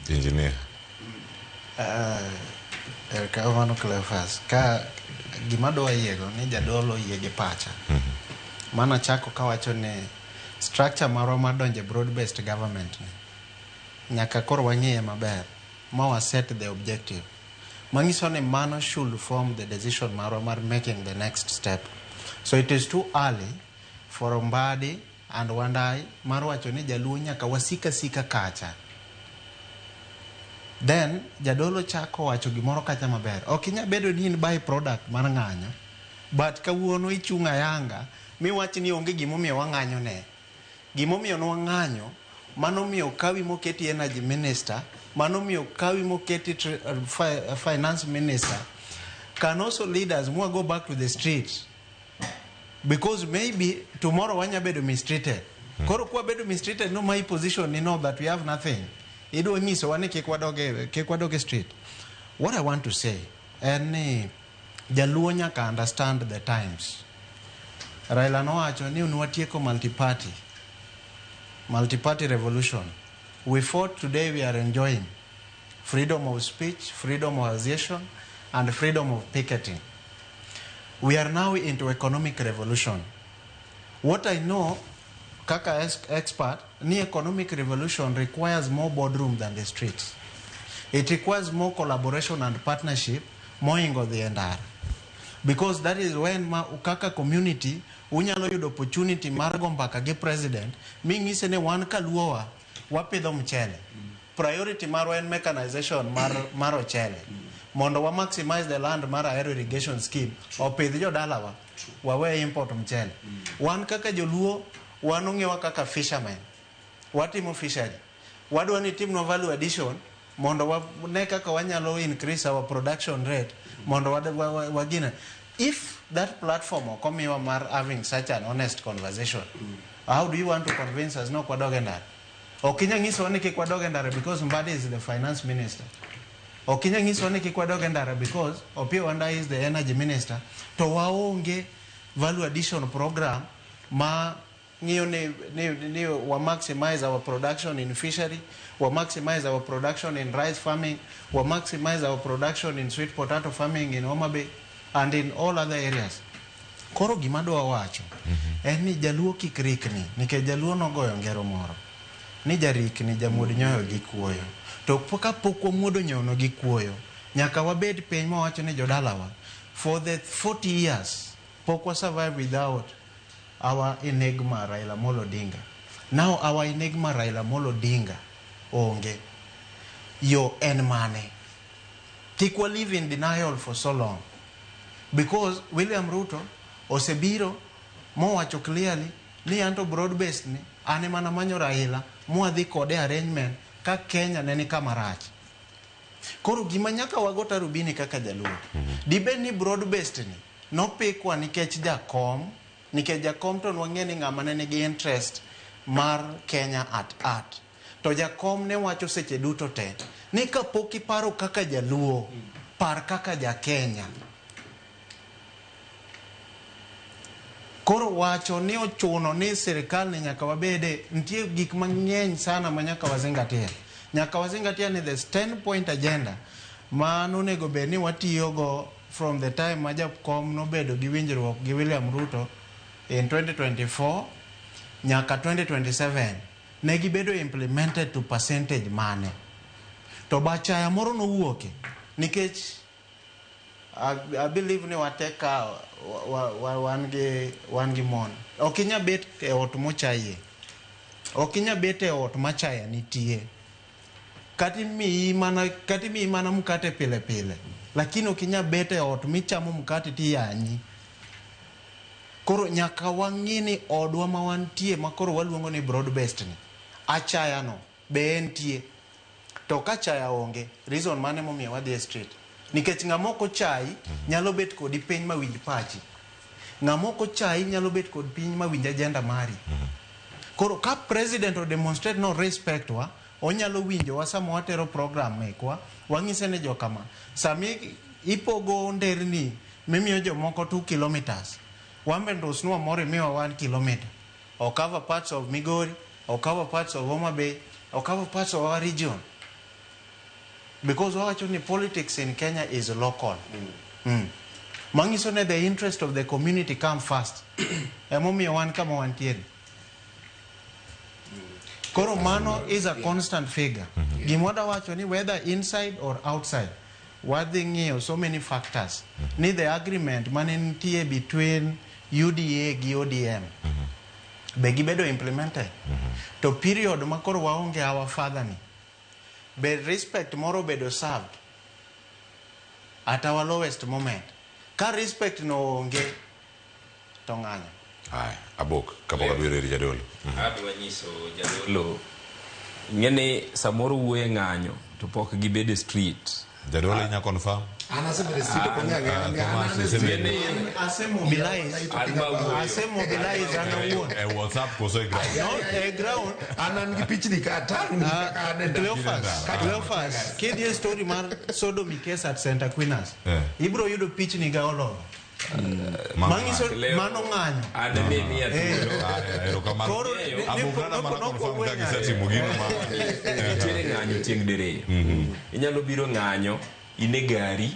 Engineer. Erokamano Cleophas. Ka gima dwa yiego ni jadolo oyie gi pacha. Mana chako kawacho ni structure marwa mar donjo e broad based government ni nyaka koro wang'iye maber ma wa set the objective manyiso ni mano should form the decision marwa mar making the next step. So it is too early for Mbadi and Wandai mar wacho ni jaluo nyaka wasika sika kacha. Then jadolo chako wacho gimoro kacha maber. Ok inyal bedo ni in by product mar ng'anyo, but kawuono ichung' ayanga miwach ni onge gimomiyo wang'anyo ne. Gimomiyo nwang'anyo, mano miyo kawi moketi energy minister, mano miyo kawi moketi finance minister, can also lead us more go back to the streets. Because maybe tomorrow wanya bedo mistreated. Koro kwa bedo mistreated, no my position ni know that we have nothing. Idwa nyisowa ni kik wadog e street. What I want to say en ni jaluo nyaka understand the times. Raila nowacho ni nwatieko multi-party revolution. We fought, today we are enjoying freedom of speech, freedom of association, and freedom of picketing. We are now into economic revolution. What I know, kaka expert, ni economic revolution requires more boardroom than the streets. It requires more collaboration and partnership, moingo the ndara. Because that is when ma kaka community unyalo yudo opportunity mar go mbaka gi president ming'ise ni wan kaluowa wapidho mchele. Priority marwa en mechanization mar ochele. Mondo wa maximize the land mar aero irrigation scheme, opidh jodalawa, wawe import mchele. Wan kaka joluo, wan ong'ewa kaka fishermen. Watimo fishery. Wadwa ni timnwa value addition mondo wane kaka wanyalo increase our production rate mondo wagina. If that platform ok omiwa mar having such an honest conversation, how do you want to convince us no ok wadog e ndara? Ok inyal nyisowa ni kik wadog e ndara because Mbadi is the finance minister. Ok inyal nyisowa ni kik wadog e ndara because Opiyo Wandayi is the energy minister. To waonge value addition program ma ng'iyo ni wa maximize our production in fishery, wa maximize our production in rice farming, wa maximize our production in sweet potato farming in Homa Bay and in all other areas. Koro gima adwa wacho en ni jaluo kik rikni, nikech jaluo nogoyo ngero moro ni jarikni jamuod nyoyo gi kuoyo. To kapok wamuodo nyoyono gi kuoyo, nyaka wabed piny mawacho ni jodalawa, for the 40 years pok wa survive without our enigma Raila Amolo Odinga. Now our enigma Raila Amolo Odinga onge. Yo en mane? Kik wa live in denial for so long. Because William Ruto osebiro mowacho clearly ni anto broad based ni an ema namanyo Raila mwadhi kode arrangement ka Kenya ne ni kama rach. Koro gima nyaka wago tarubini kaka jaluo. Dibed ni broad based ni nopikwa nikech jakom, nikech jakom to nwang'e ni ng'ama ne nigi interest mar Kenya at heart. To jakom ne wacho seche duto te ni kapok iparo kaka jaluo, par kaka ja Kenya. Koro wacho ni ochuno ni sirikal ni nyaka wabede, nitie gik mang'eny sana ma nyaka wazingatia. Nyaka wazingatia ni this 10-point agenda ma nonego bed ni watiyogo from the time ma jakom nobedo gi winjruok gi William Ruto in 2024 nyaka 2027 ne gibedo implemented to percentage mane. To bachaya moro nowuoke nikech I believe ni wateka wan gi mon. Ok inyal bet e ot mochaye. Ok inyal bet e ot machaya nitie. Kata imiyi mana mkate pile pile. Lakini ok inyal bet e ot michamo mkate tiyanyi. Koro nyaka wang'i ni odwa ma wantie ma koro waluongo ni broad based ni. Achaya no be entie. To ka achaya onge, reason mane momiyo wadhi e street? Nikech ng'ama ok ochayi nyalo bet kodi piny ma winj pachi. Ng'ama ok ochayi nyalo bet kod piny ma winj agenda mari. Koro ka president o demonstrate no respect wa, onyalo winjowa sama watero program mekwa, wang'ise ni jokama. Sami ipogo nderni mimiyo jomoko 2 kilometers. Wan bende usnwa moro imiwa 1 kilometer. O cover parts of Migori, o cover parts of Homa Bay, o cover parts of our region. Because wawacho ni politics in Kenya is local. Manyiso ni the interest of the community come first. Emomiyo wan kama wantiere. Koro mano is a constant figure. Gima wadwa ni whether inside or outside, wadhi ng'iyo so many factors. Ni the agreement mane nitie between UDA gi ODM. Be gibedo implemented? To period ma koro waonge our father ni, be respect moro obedo served at our lowest moment? Ka respect no onge, to ng'anyo. Aya, abok kapok abiro ir jadolo. Adwa nyiso jadolo ing'e samoro wuoye ng'anyo to pok gibedo e street. Jadolo inya confirm? An asebedo e street, ok ong'eyo ang'eya ni an e street. Ase mobilize, ase mobilize an awuon. E WhatsApp koso e ground? No, e ground. An gi pichni ka tang' kaka an e ndara. Cleophas, Cleophas, kidhi e story mar sodomy case at St. Aquinas, ibro yudo pichni ga all over. Manyiso mano ng'anyo. An ne miya thuolo. Erokamano. Koro, Abok nana mana confirm ka gisetimo gino ma Nitiere ng'anyo tieng' diriyo. Inyalo biro ng'anyo in e gari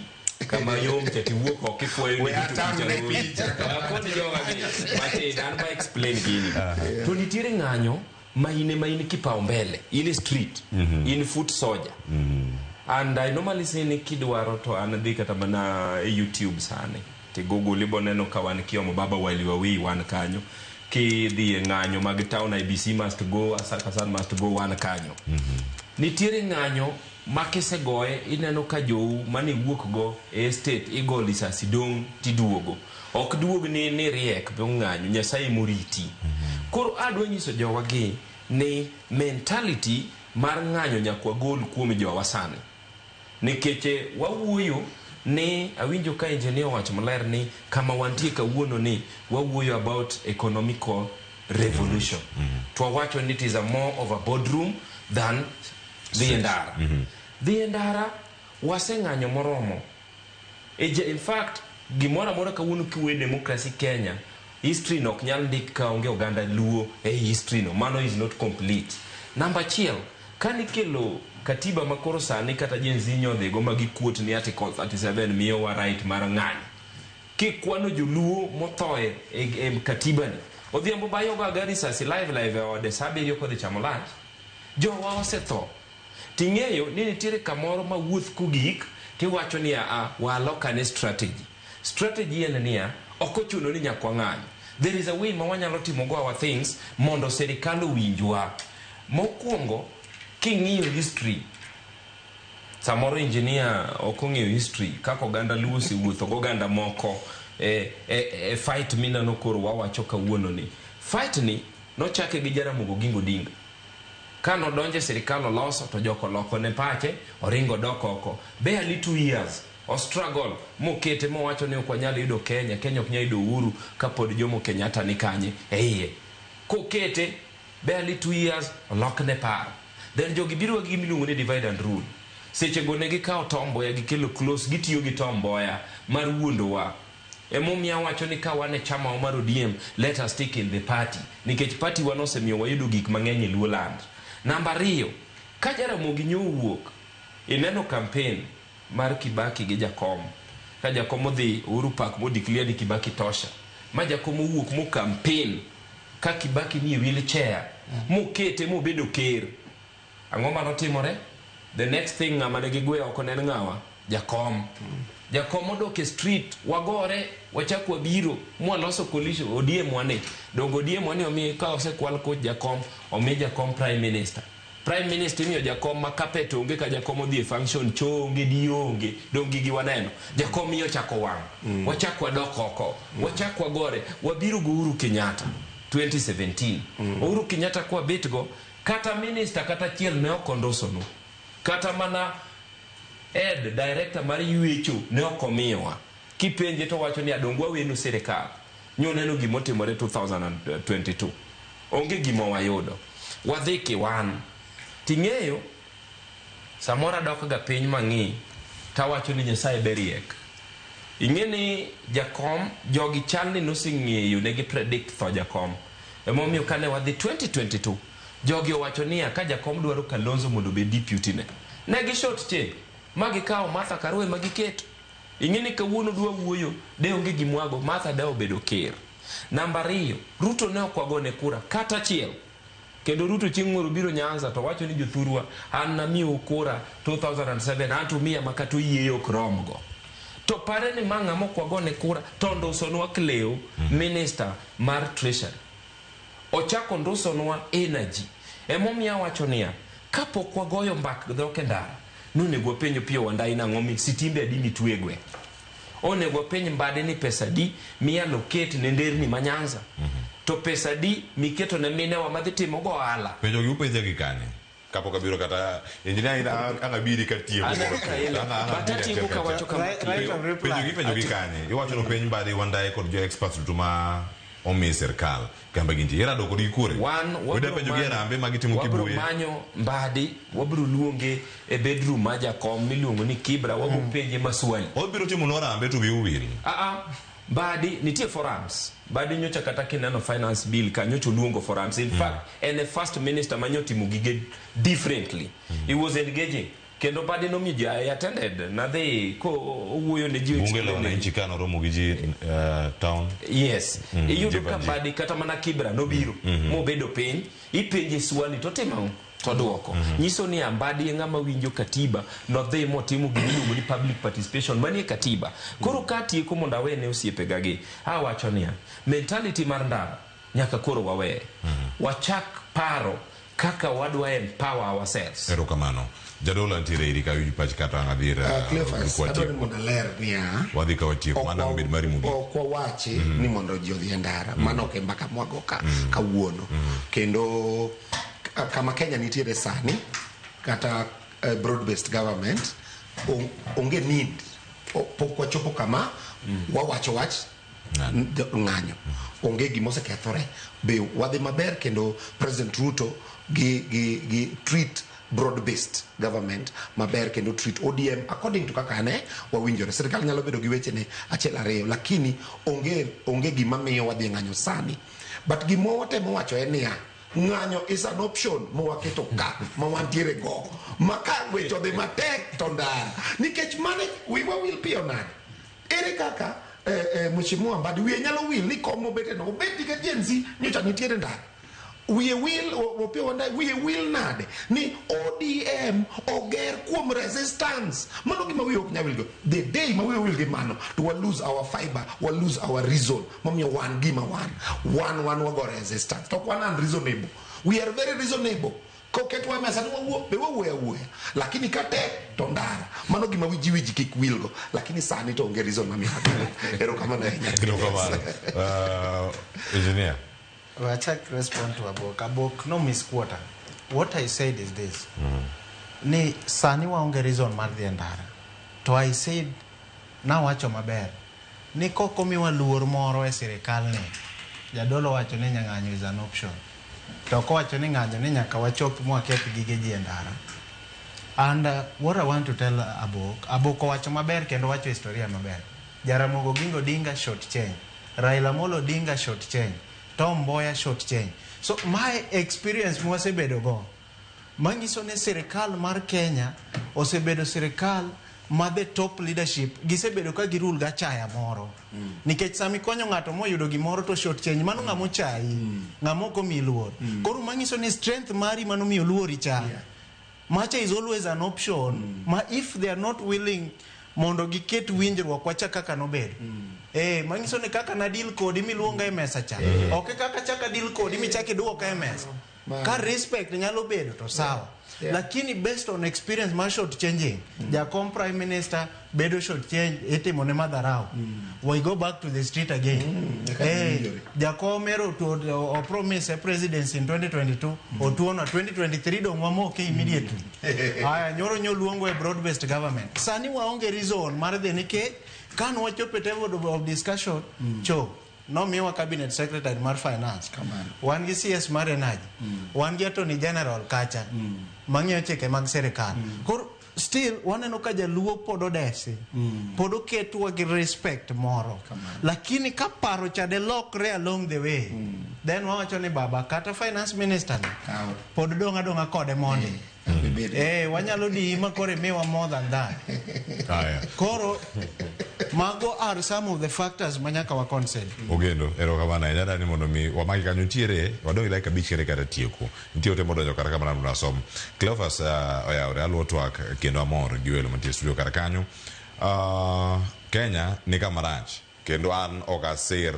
kama yom cha tiwuok oko ifwayo We ni to atang' picha ne goyi. picha. Akoni jowa gi matin an ma explain gini. To nitiere ng'anyo ma in ema in kipaumbele, in e street, in foot soldier. And I normally say ni kidwaro to an dhi kata mana e YouTube sani. Ti Google ibo neno ka wan kiomo baba wali wawi wan kanyo. Kidhi e ng'anyo mag town IBC must go, Asaka San must go wan kanyo. Nitiere ng'anyo ma kisegoye ineno ka jou mane iwuok go e estate igo lisasi dong' tiduogo. Ok duog ni riek be ng'anyo, Nyasaye moriti. Koro adwa nyiso jowa gi ni mentality mar ng'anyo nyaka wagol kuom jowa sani. Nikech wawuoyo ni awinjo ka engineer owacho maler ni kama wantie kawuono ni wawuoyo about economical revolution. To wawacho ni it is a more of a boardroom than dhi e ndara. Dhi e ndara waseng'anyo moromo. In fact, gimoro amora kawuono kiwuoyo democracy Kenya, history no ok nyal ndik ka onge oganda Luo e history no. Mano is not complete. Namba achiel, kanikelo katiba ma koro sani kata Gen Z nyodhigo ma gikuot ni Article 37 miyowa right mar ng'anyo. Kikwano joluo mothoe e katiba ni, Odhiambo bayo ga risasi live live e ode sa 7 kodhi chamo lunch. Jowa osetho. Ting'eyo ni nitiere kamoro ma wuoth kogik tiwacho ni a walokane strategy. Strategy en niya, ok ochuno ni nyaka wang'any. There is a way ma wanyalo timo go our things mondo sirikal owinjwa. Mokwongo, king'iyo history, samoro engineer ok ong'eyo history kaka oganda Luo osewuotho go oganda moko e fight mineno koro wawacho kawuono ni. Fight ni nochake gi Jaramogi Oginga Odinga. Ka nodonjo e sirikal oloso to jok oloko ne pache, oringo dok oko. Barely 2 years, o struggle mokete mowacho ni ok wanyal yudo Kenya, Kenya ok nyal yudo uhuru kapod Jomo Kenyatta ni kanye e iye. Kokete, barely 2 years, olokne paro. Then jogi biro gi gima iluongo ni divide and rule. Seche go ne gikawo Tom Mboya gikelo close, gitiyo gi Tom Mboya mar wuondowa. Emomiyo awacho ni ka wan e chama mar ODM, let us stick in the party. Nikech party wa nosemiyo wayudo gik mang'eny e Luo land. Namba ariyo, ka Jaramogi nyo owuok, ineno campaign mar Kibaki gi Jakom. Ka Jakom odhi Uhuru Park mo declare ni Kibaki tosha. Ma Jakom owuok mo campaign ka Kibaki ni e wheelchair, mokete mobedo ker. Ang'o manotimore? The next thing ng'ama ne gigweyo oko ne en ng'awa? Jakom. Jakom odok e street, wagore, wachak wabiro, mwaloso coalition, ODM wane. Dongo ODM wane omi ka osekwal koch Jakom, omi Jakom prime minister. Prime minister imiyo Jakom ma carpet onge ka Jakom odhi e function, cho onge, di onge, dong gigi waneno. Jakom miyo ochako wang'. Wachak wadok oko, wachak wagore, wabiro go Uhuru Kenyatta 2017. Uhuru Kenyatta kwabet go, kata minister kata achiel ne ok ondosonu. Kata mana ed director mar ywecho ne ok omiyowa. Kipenje to wacho ni adong wawenu sirikal. Nyoneno gimotimore 2022. Onge gima wayudo. Wadhi kiwan. Ting'eyo, samoro adok ga piny mang'i, tawacho ni Nyasaye beriek. Ing'e ni Jakom, jogi chal ni noseng'eyo ne gi predict tho Jakom. Emomiyo kane wadhi 2022, jogi owacho niya ka Jakom dwaro Kalonzo mondo obed deputy ne. Ne gi short change, ma gikawo Martha Karua ma giketo. Ing'e ni kawuono dwa wuoyo, de onge gimwago, Martha de obedo ker. Namba ariyo, Ruto ne ok wagone kura kata achiel. Kendo Ruto chieng' moro biro Nyanza to wacho ni jothurwa an namiyou kura 2007 an to miya ma kata oyieyo ok romgo. To pare ni ma ng'ama ok wagone kura to ondusonwa Cleo, minister mar treasury. Ochako ndusonwa energy. Emomiyo awacho niya, kapok wagoyo mbak dhok e ndara, nonego wapenj Opiyo Wandayi nang'o mi sitimbe adi mitwe e gweng'. Onego wapenj Mbadi ni pesa adi mi allocate ne nderni ma Nyanza. To pesa adi miketo ne minewa madhi timo go ohala. Penjo gi upenja gi kanye? Kapok abiro kata engineer ina ang' abiri katieko. Aneno ka ile. But atieko kawacho kama. Penjo gi penjo gi kanye? Iwacho ni penj Mbadi Wandayi kod jo experts duto ma omi sirkal kamba gintie. Irado kodgi kure? Wan Weda penjo gi e rambe ma gitimo wabiro Kibuye. manyo Mbadi, wabiro luonge e bedroom mar jakom miluongo ni Kibra, wabiro penje maswali. Obiro timo nwa rambe to wiu wil. Ah ah, Mbadi nitie forums. Mbadi nyocha kata kineno finance bill ka nyocha oluongo forums. In fact, en e first minister ma nyotimo gige differently. He was engaging. Kendo Mbadi nomiyo ji I attended. Nadhi ko owuoyo ne ji Bunge la explain ne ji. wananchi ka noromo gi ji town. Yes. Iyudo ka Jivanji. Mbadi kata mana Kibra nobiro mobedo piny, ipenje swali to timo ang'o? To duoko. Nyiso ni Mbadi e ng'ama winjo katiba, nodhi motimo gima iluongo ni public participation manie katiba. Koro ka atieko mondo awene osiepega gi, awacho niya, mentality mar ndara nyaka koro waweye. Wachak paro kaka wadwa empower ourselves. Erokamano. Jadolo nitiere iri ka winj pach kata ang' adhi ir Cleophas, kwa adwaro ni tieko. mondo aler niya Wadhi ka watieko mano ang' bed mari mogik. ok wawachi ni mondo ji odhi e ndara mano ok e mbaka mwago ka kawuono kendo kama Kenya nitiere sani kata broad based government onge need pok wachopo kama wawacho wach ng'anyo onge gima osekethore be wadhi maber kendo President Ruto gi treat broad based government maber kendo treat ODM according to kaka ne wawinjore. Sirikal nyalo bedo gi wechene achiel ariyo lakini onge gima miyo wadhi e ng'anyo sani but gima watemo wacho en niya ng'anyo is an option mawaketo ka ma wantiere go ma ka weche odhi matek to ndara nikech mane wiwa wil piyo nade ere kaka Mheshimiwa Mbadi wiye nyalo wil ni kom mobete no obet nikech Gen Z nyocha nitiere ndara wiye wil Opiyo Wandayi wiye wil nade ni ODM oger kuom resistance mano gima wiye ok nyal wilgo the day ma wiye wil gi mano to wa lose our fiber wa lose our reason momiyo wan gima wan wago resistance to ok wan unreasonable we are very reasonable koketwa e mesa ni wawuo be wawuoyo awuoya lakini ka tek to ndara mano gima wiji kik wilgo lakini sani to onge reason mamiyo erokamano ahinya. Erokamano. Engineer. Wachak respond to Abok. Abok no misquoter. What I said is this. Ni sani waonge reason mar dhi e ndara. To I said nawacho maber ni kok omiwa luor moro e sirikal ni jadolo wacho ni ng'anyo is an option. To kowacho ni ng'anyo ni nyaka wachop mwaketh gige ji e ndara. And what I want to tell Abok, Abok owacho maber kendo wacho historia maber. Jaramogi Oginga Odinga short change. Raila Amolo Odinga short change. Tom Mboya short change. So my experience mwasebedo go manyiso ni sirikal mar Kenya osebedo sirikal ma the top leadership gisebedo ka girul gachaya moro nikech sami konyo ng'ato moyudo gimoro to short change mano ng'ama ochayi ng'ama ok omiyi luor koro manyiso ni strength mari manomiyo luori cha macha is always an option ma if they are not willing mondo giket winjruok wacha kaka nobedo manyiso ni kaka na deal kodi miluonga e mesa cha ok kaka chaka deal kodi michak iduoka e mesa ka respect nyalo bedo to sawa lakini based on experience mar short changing jakom prime minister bedo short change itimo ne madharau we go back to the street again jakom ero to o promise a presidency in 2022 otuono 2023 dong wamoke immediately aya nyoro nyoluongo e broad based government sani waonge reason mar dhi nikech kan wachopo e table of discussion cho nomiwa cabinet secretary mar finance wan gi CS mar energy wan gi attorney general kacha mang'iyo chike mag sirikal koro still waneno ka jaluo pod odesi pod oketwa gi respect moro lakini ka paro cha de lokre along the way then wawacho ni baba kata finance minister ni pod dong' adong'a kode mondi wanyalo diyi ma koro imiwa more than that koro mago are some of the factors ma nyaka wa consider. Ogendo, erokamano ahinya dani mondo mi wamaki kanyo nitiere wadong' gi dakika abich kende kata tieko. Nitie ote modonjo kar ka mana mondo asom. Cleophas oyawore aluwo twak kendo amor gi welo mantie e studio kar kanyo. Kenya ni kama rach kendo an ok asir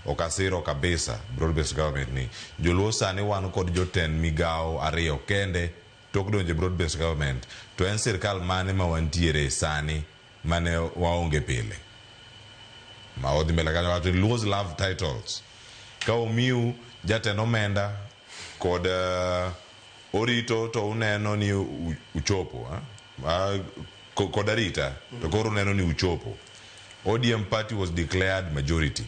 Ok asiro kabisa broad based government ni. Joluo sani wan kod jotend migawo ariyo kende tok donjo e broad based government to en sirkal mane ma wantiere sani mane waonge pile. Ma odhi mbele kanyo wacho ni Luos love titles. Ka omiu jatend omenda kod orito to uneno ni uchopo kod arita to koro uneno ni uchopo. ODM party was declared majority.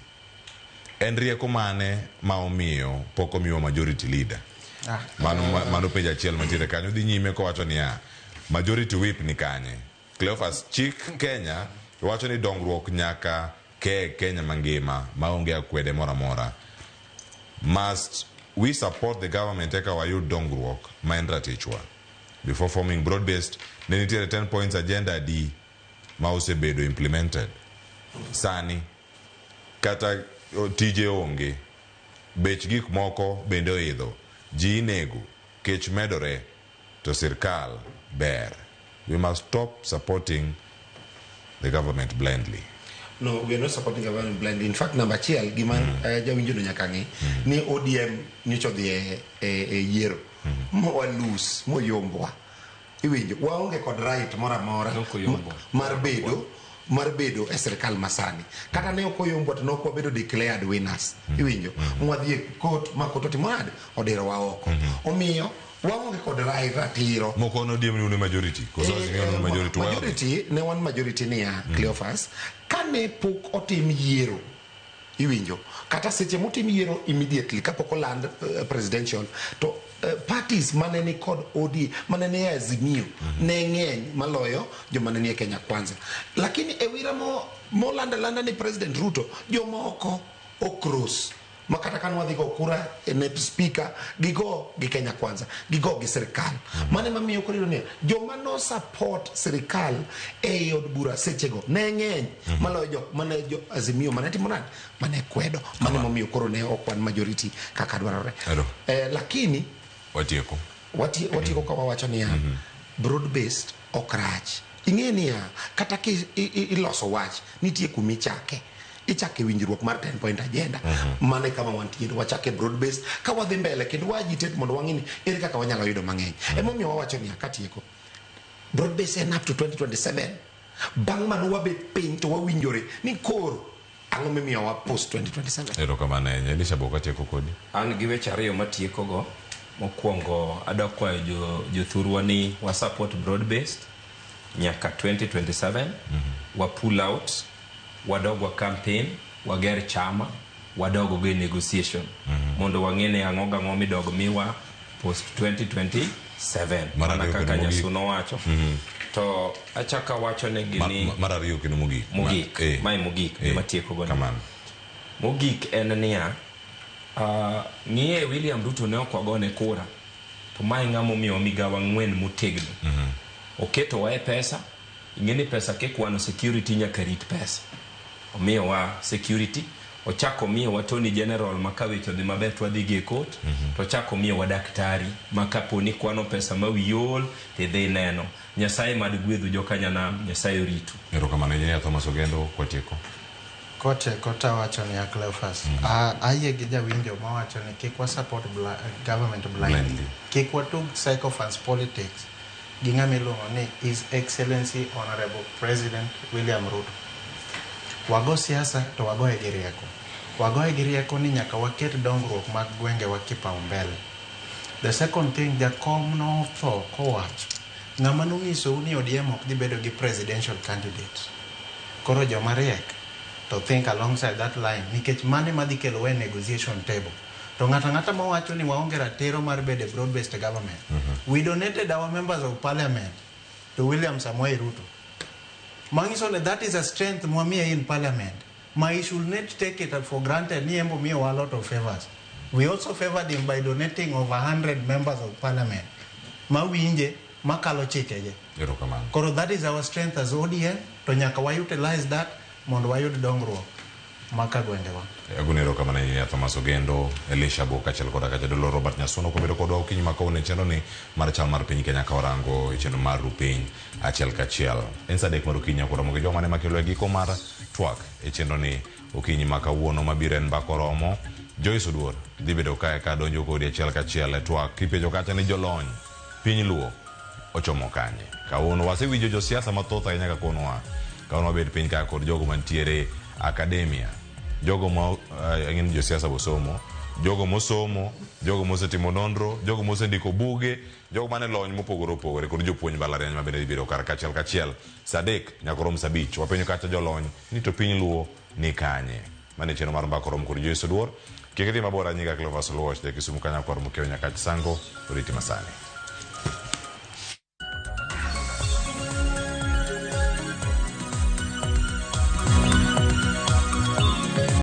En rieko mane ma omiyo pok omiwa majority leader? Mano penjo achiel mantiere kanyo. Dhi nyime kowacho niya, majority whip ni kanye? Cleophas, chik Kenya wacho ni dongruok nyaka ke Kenya mangima maonge akwede moro amora. Must we support the government eka wayud dongruok ma en ratichwa? Before forming broad based, ne nitiere 10 points agenda adi ma osebedo implemented? Sani kata tije onge, bech gik moko bende oidho, ji inego, kech medore, to sirkal ber. We must stop supporting the government blindly. No, we are not supporting government blindly. In fact, number achiel gima jawinjo no nyaka ng'e ni ODM nyocha odhi e yiero ma walose moyombwa. Iwinjo, waonge kod right moro amora mar bedo e sirkal masani. Kata ne ok oyombwa to ne ok wabedo declared winners. Iwinjo, mwadhi e court ma court otimo nade? Odirowa oko. Omiyo waonge kod right, ratiro. Moko no ODM ni un e majority. Koso Azimio ni majority. Majority ne wan majority niya, Cleophas, kane pok otim yiero, iwinjo, kata seche motim yiero immediately kapok oland presidential to parties mane ni kod OD mane ni e Azimio ne ng'eny maloyo joma ne ni e Kenya Kwanza, lakini e wira mo moland alanda ni President Ruto, jomoko ocross ma kata ka nwadhi go kura ne speaker, gigo gi Kenya Kwanza, gigo gi sirikal. Mano ema miyo koro iyudo niya, joma no support sirikal ei od bura sechego ne ng'eny maloyo jok mane jo Azimio mane timo nade, mane kwedo. Mano emomiyo koro ne ok wan majority kaka dwarore. Lakini Watieko. Watieko ka wawacho niya, broad based ok rach. Ing'e niya, kata ki iloso wach, nitie kumichake. Ichake winjruok mar 10 point agenda. Mano e kama wantiere. Wachake broad based ka wadhi mbele kendo wa agitate mondo wang'e ni ere kaka wanyalo yudo mang'eny. Emomiyo wawacho niya, katieko, broad based en up to 2027. Bang' mano wabet piny to wawinjore ni koro ang'o mimiyowa post 2027. Erokamano ahinya. Elisha Bok, atieko kodi. An gi weche ariyo matiekogo. Mokwongo, adwa kwayo jothurwa ni wa support broad based nyaka 2027. Wa pull out, wadog wa campaign, wager chama, wadog go e negotiation mondo wang'e ni ang'o gang'o midog miwa post 2027. Mar Mana ariyo kaka kendo mogik. Nyasu nowacho. To achako awacho negi ni Mar ariyo kendo mogik. Mogik. Mae mogik matieko go ni. Kamano. Mogik en niya, ng'iye William Ruto ne ok wagone kura to mae ng'ama omiyowa migawo ang'wen motegno. Oketowa e pesa. Ing'e ni pesa kikwano, security nyaka rit pesa. Omiyowa security. Ochako omiyowa attorney general ma ka weche odhi maber to wadhi gi e court. To ochako omiyowa daktari ma kapo ni kwano pesa ma wiyi ol tidhi neno. Nyasaye mad gwedhu joka nyanam. Nyasaye oritu. Erokamano, Engineer Thomas Ogendo, kwatieko. Kotieko tawacho niya, Cleophas, ayie gi jawinjo mawacho ni kik wa support government blindly. Blindly. Kik watug sycophants politics gi ng'ama iluongo ni His Excellency Honorable President William Ruto. Wago siasa to wagoye gi rieko. Wagoye gi rieko ni nyaka waket dongruok mag gwengewa kipaumbele. The second thing, jakom notho kowacho ng'ama nonyisou ni ODM ok dhi bedo gi presidential candidate. Koro joma riek to think alongside that line nikech mane madhi kelo e negotiation table. To ng'ato ang'ata mawacho ni waonge ratiro mar bedo e broad based government. We donated our members of parliament to William Samoei Ruto. Manyiso ni that is a strength mwamiye in parliament. Ma he should not take it for granted ni embo miyowa a lot of favors. We also favored him by donating over 100 members of parliament. Mawinje, makalo chikege. Erokamano. Koro that is our strength as ODM, to nyaka wa utilize that mondo wayud dongruok maka gwengewa. Agone erokamano ahinya Thomas Ogendo, Elisha Bok kaachiel koda ka jadolo Robert Nyasuno kobedo kodwa okinyi ma kawuono e chenro ni mar chal mar piny Kenya ka warango e chenro mar rupiny achiel kachiel. En sa 3 mar okinyi akoro mogi joma ne makelo e giko mar twak e chenro ni. Okinyi ma kawuono mabiro en mbaka oromo. Joyce Oduor dhi bedo kae ka donjo kodi achiel kachiel e twak kipenjo kacha ni jolony piny Luo ochomo kanye. Kawuono wasewinjo josiasa mathoth ahinya ka konowa. Kawuono wabet piny ka kod jogo mantiere akademia. Jogo ma ang'e ni josiasa bosomo, jogo mosomo, jogo mosetimo nonro, jogo mosendiko buge, jogo mane lony mopogore opogore kod jopuonj mbalariany ma bende dhi bedo kar kachiel kachiel. Saa 3 nyaka orom saa 5. Wapenjo kacha jolony ni to piny Luo ni kanye. Mano e chenro mar mbaka oromo kod Joyce Oduor. Kik idhi mabor anyinga Cleophas Oluoch, ja Kisumu Kanyakwar Mokeo Nyakach Sango, oriti masani.